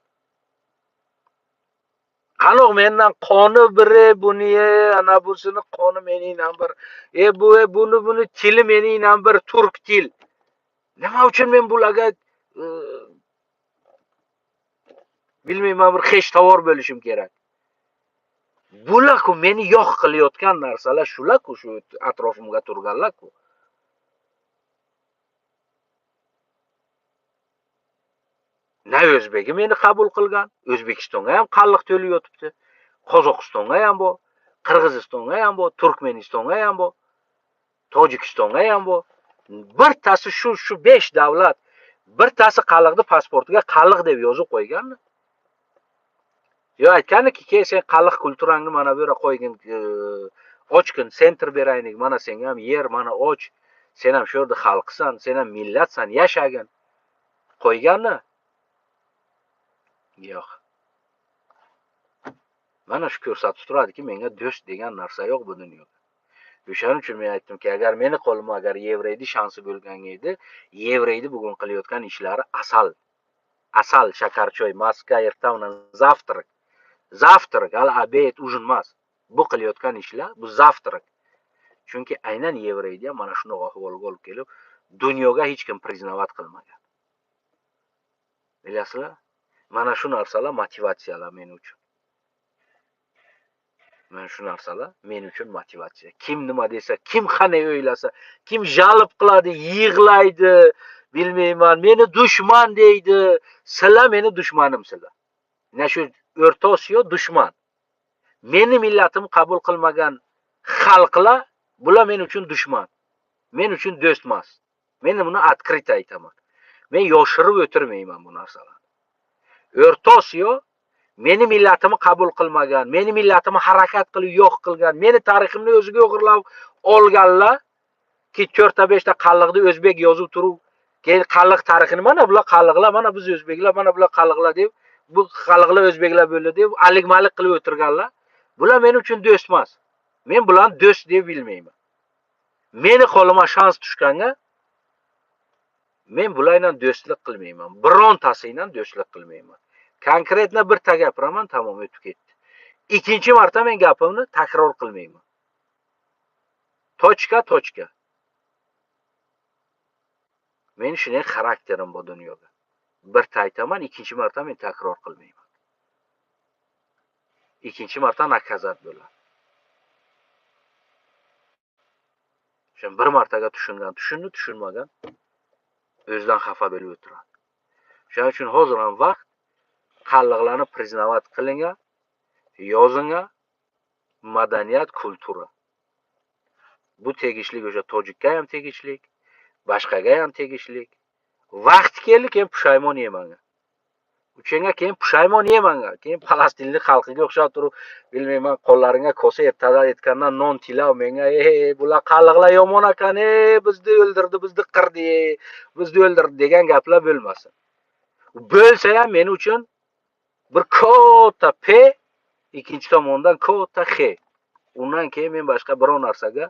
Qanoq mendan qoni biri, buni ana busini qoni meningdan bir. Bu buni tili meningdan bir, turk til. Nima uchun men bularga bilmayman bir xesh tovar bo'lishim kerak? Bular-ku meni yo'q qilayotgan narsalar shular-ku, shu atrofimga turganlar-ku. Na o'zbegi meni qabul qilgan, O'zbekistonga ham qalliq to'lib yotibdi, Qozog'istonga ham bor, Qirg'izistonga ham bor, Turkmanistonga ham bor, Tojikistonga ham bor. Birtasi shu 5 davlat, birtasi qalliqni pasportiga qalliq deb yozib qo'yganmi? Yo aytganiki, "Kel sen qalliq kulturangni mana bu yerga qo'ygin, ochgin, sentr beraylik, mana senga ham yer, mana och, sen ham shu yerda xalqsan, sen ham millatsan, yashagin." Qo'yganmi? Yo'q. Mana shu ko'rsatib turadiki, menga do'st degan narsa yo'q bu dunyoda. O'shaning uchun men aytdimki, agar meni qo'limga agar yevreyni shansi bo'lgan edi, yevreyni bugun qilayotgan ishlari asal. Asal, shakarchoy, maska, ertaman завтрак. Завтрак, hali обед, ужин emas. Bu qilayotgan ishlar bu завтрак. Chunki aynan yevreyni ham mana shunaqa ahvolga olib kelib, dunyoga hech kim priznavat qilmagan. Bilasizlar? Mana shu narsalar motivatsiyalar men uchun. Mana shu narsalar men uchun motivatsiya. Kim nima desa, kim qanday o'ylasa, kim jalb qiladi, yig'laydi, bilmayman, meni dushman deydi. Sizlar meni dushmanimsizlar. Mana shu O'rta Osiyo dushman. Meni millatim qabul qilmagan xalqlar, bular men uchun dushman. Men uchun do'st emas. Men buni открыто aytaman. Men yoshirib o'tirmayman bu narsalarni. O'rta Osiyo meni millatimni qabul qilmagan, meni millatimni harakat qilib yo'q qilgan, meni tariximni o'ziga o'g'irlab olganlar ki 4-5 ta qalliqni o'zbek yozib turib, keyin qalliq tarixini mana bular qalliqlar, mana biz o'zbeklar, mana bular qalliqlar deb, bu qalliqlar o'zbeklar bo'ldi deb alik-malik qilib o'tirganlar, bular men uchun do'st emas. Men bularni do'st deb bilmayman. Meni qo'limga shans tushganga men bular bilan do'stlik qilmayman. Birontasi bilan do'stlik qilmayman. Konkretно bir ta gapiraman, tamom o'tib ketdi. Ikkinchi marta men gapimni takror qilmayman. Tochka, tochka. Men shunday xarakterim bu dunyoda. Bir ta aytaman, ikkinchi marta men takror qilmayman. Ikkinchi marta nakazat bo'ladi. O'sha bir martaga tushungan, tushundi, tushunmagan o'zidan xafa bo'lib o'tiradi. Shuning uchun hozir ham vaqt qalliqlarni priznavat qilingan, yozingan, madaniyat, kultura. Bu tegishlik o'sha tojikka ham tegishlik, boshqaga ham tegishlik. Vaqt keldi, keyin pushaymon yemanga. Uchenga keyin pushaymon yemanga. Keyin falastinlik xalqiga o'xshab turib, bilmayman, qo'llaringga kosa ertadan aytgandan non tilav menga, "Ey, bular qalliqlar yomon ekan, ey, bizni o'ldirdi, bizni qirdi, bizni o'ldirdi" degan gaplar bo'lmasin. Bo'lsa ham men uchun bir katta P, ikkinchi tomondan katta X. Undan keyin men boshqa biror narsaga,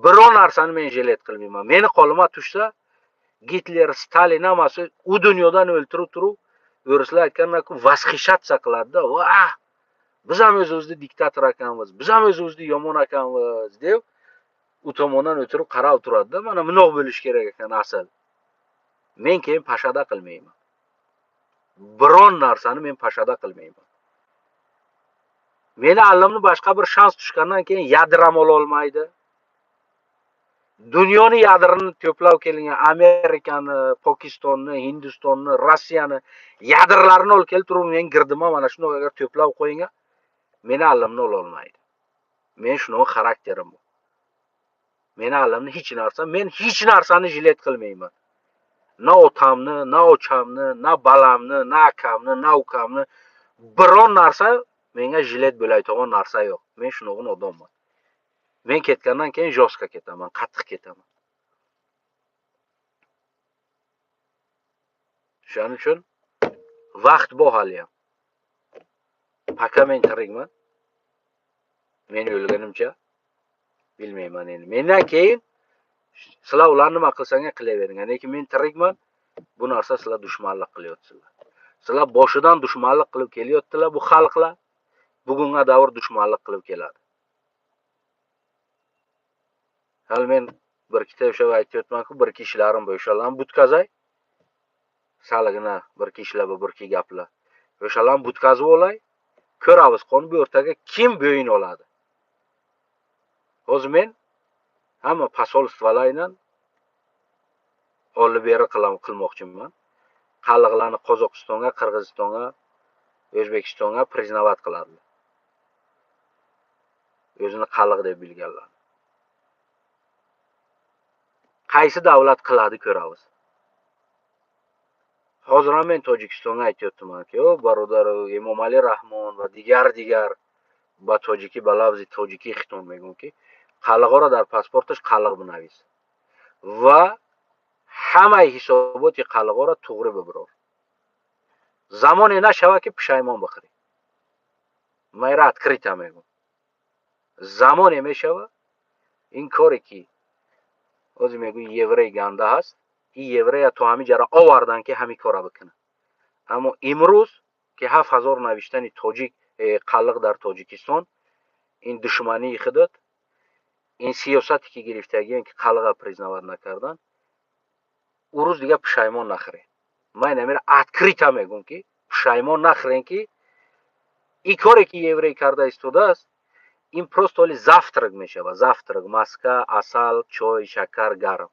biror narsani men jilet qilmayman. Meni qo'limga tushsa, Gitler, Stalin hammasi u dunyodan o'ltirib turib, o'rislar aytganlar-ku, восхищаться qiladi-da. Vah! Biz ham o'zimizni diktator ekanmiz, biz ham o'zimizni yomon ekanmiz deb u tomondan o'tirib qarab turadi-da. Mana bundoq bo'lish kerak ekan asl. Men keyin pashada qilmayman. Biron narsani men pashada qilmayman. Meni allimni boshqa bir shans tushgandan keyin yadram ola olmaydi. Dunyoni yadrini to'plab kelingan Amerikani, Pokistonni, Hindistonni, Rossiyani yadrlarini olib kelib turib men girdima mana shuni agar to'plab qo'yingan, meni allimni ola olmaydi. Men shunaqa xarakterim bu. Meni allimni hech narsa, men hech narsani jilet qilmayman. Na otamni, na ochamni, na balamni, na akamni, na ukamni biron narsa menga jilet bo'ladigan narsa yo'q. Men shunaqa odamman. Men ketgandan keyin jo'ska ketaman, qattiq ketaman. Shuning uchun vaqt bor hali ham. Пока men tirikman. Men o'lganimcha bilmayman endi. Mendan keyin sizlar ular nima qilsanglar qilaveringlar. Lekin men tirikman. Bu narsa sizlar dushmanlik qilyapsizlar. Sizlar boshidan dushmanlik qilib kelyaptilar bu xalqlar. Bugunga davr dushmanlik qilib keladi. Hali men bir ikkita o'sha aytyapman-ku, bir ikki ishlarim bor, o'shalarni butkazay. Saligina bir ikki ishlar bor, bir ikki gaplar. O'shalarni butkazib olay. Ko'ramiz, qoni bu o'rtaga kim bo'yin oladi. Hozir men hamma posolstvolardan olib beri qilmoqchiman. Qalliqlarni Qozog'istonga, Qirg'izistonga, O'zbekistonga priznavat qiladi. O'zini qalliq deb bilganlar. Qaysi davlat qiladi ko'ramiz. Hozir ham men Tojikistonga aytyaptimanki, o barodar Emomali Rahmon va digar ba tojiki ba lafzi tojiki xiton мегӯм ки қаллиқро дар паспорташ қаллиқ бинавис ва ҳамаи ҳисоботи қаллиқро туғри бибирор. Замоне нашава ки пушаймон бихӯрӣ. Ман инро открыто мегӯм. Замоне мешава ин коре ки ҳозир мегӯи еврей ганда ҳаст, ин еврея то ҳамин ҷара овардан ки ҳамин кора бикунад. Аммо имрӯз ки 7000 навиштани тоҷик қаллиқ дар Тоҷикистон, ин душмании худат, ин сиёсате ки гирифтагиен ки қаллиқа признават накардан, ӯ рӯз дига пушаймон нахӯред. Ман инамира открыто мегӯм ки пушаймон нахӯрен ки ин коре ки еврей карда истодааст, ин просто оли завтрак мешавад. Завтрак, маска, асал, чой, шакар, гарм.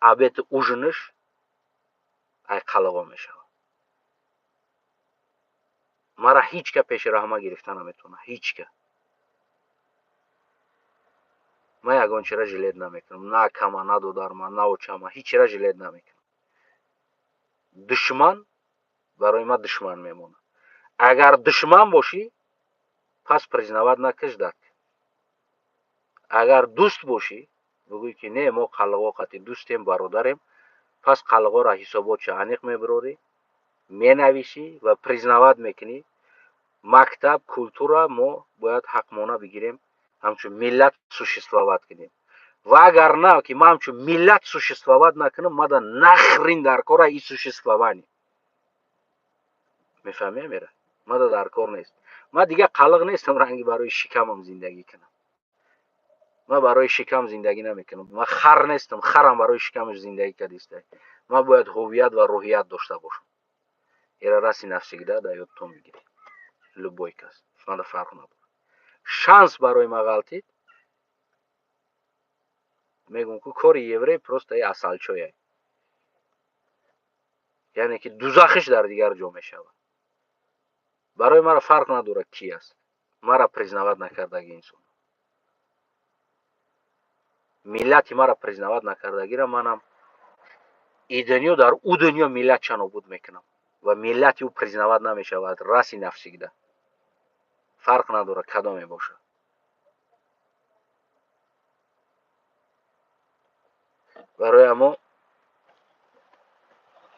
Обед, ужинаш ай қаллиқо мешавад. Мара ҳеҷ ка пеши раҳма гирифта наметавонад, ҳеҷ ка. Ман ягон чира жилет намекунам, на акама, на додарма, на очама, ҳеҷ чира жилет намекунам. Душман барои ман душман мемонад. Агар душман бошӣ, пас признават накаш дак. Агар дӯст бошӣ, бигӯй ки не, мо қаллиқо қати дӯстем, бародарем, пас қаллиқоро ҳисоботша аниқ мебирорӣ, менависӣ ва признават мекунӣ. Мактаб, культура мо бояд ҳақмона бигирем, ҳамчун миллат существовать кунем. Ва агар на, ки ман ҳамчун миллат существовать накунам, мада нахрин дар кора и существование. Мефаҳмӣ, Амира? Мада дар кор нест. Ман дигар қаллиқ нестам ранги барои шикамам зиндагӣ кунам. Ман барои шикам зиндагӣ намекунам. Ман хар нестам, харам барои шикамаш зиндагӣ кардиста. Ман бояд ҳувият ва рӯҳият дошта бошам. Ира раси навсигда да ёдтон бигиред. Любой кас. Манда фарқ надорад. Шанс барои ма ғалтид. Мегӯм ку кори еврей просто и асалчоя. Яъне ки дузахиш дар дигар ҷо мешавад. Барои мара фарқ надорад ки аст. Мара признават накардаги инсон. Миллати мара признават накардагира манам и дунё дар ӯ дунё миллатша нобуд мекунам ва миллати ӯ признават намешавад раси нафсигда. Фарқ надорад кадоме бошад. Барои амо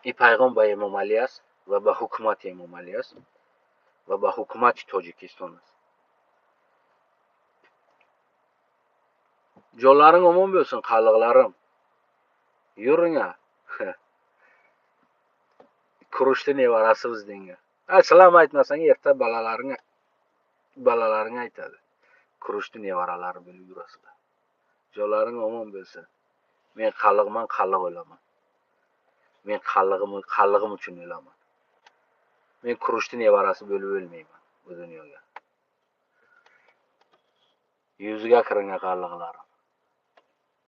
ин пайғом ба Эмомалӣ аст ва ба ҳукумати Эмомалӣ аст ва ба ҳукумати Тоҷикистон аст. Жолларың омон bo'lsin, qalliqlarim. Yuring-a. Kurushni nevarasi bizningga. Sizlar aytmasang, erta bolalaring aytadi. Kurushni nevaralari bo'lib yurasizlar. Jollaring omon bo'lsin. Men qalliqman, qalliq o'laman. Men qallig'im uchun o'laman. Men Kurushni nevarasi bo'lib o'lmayman bu dunyoga. Yuziga kiringan qalliqlarim.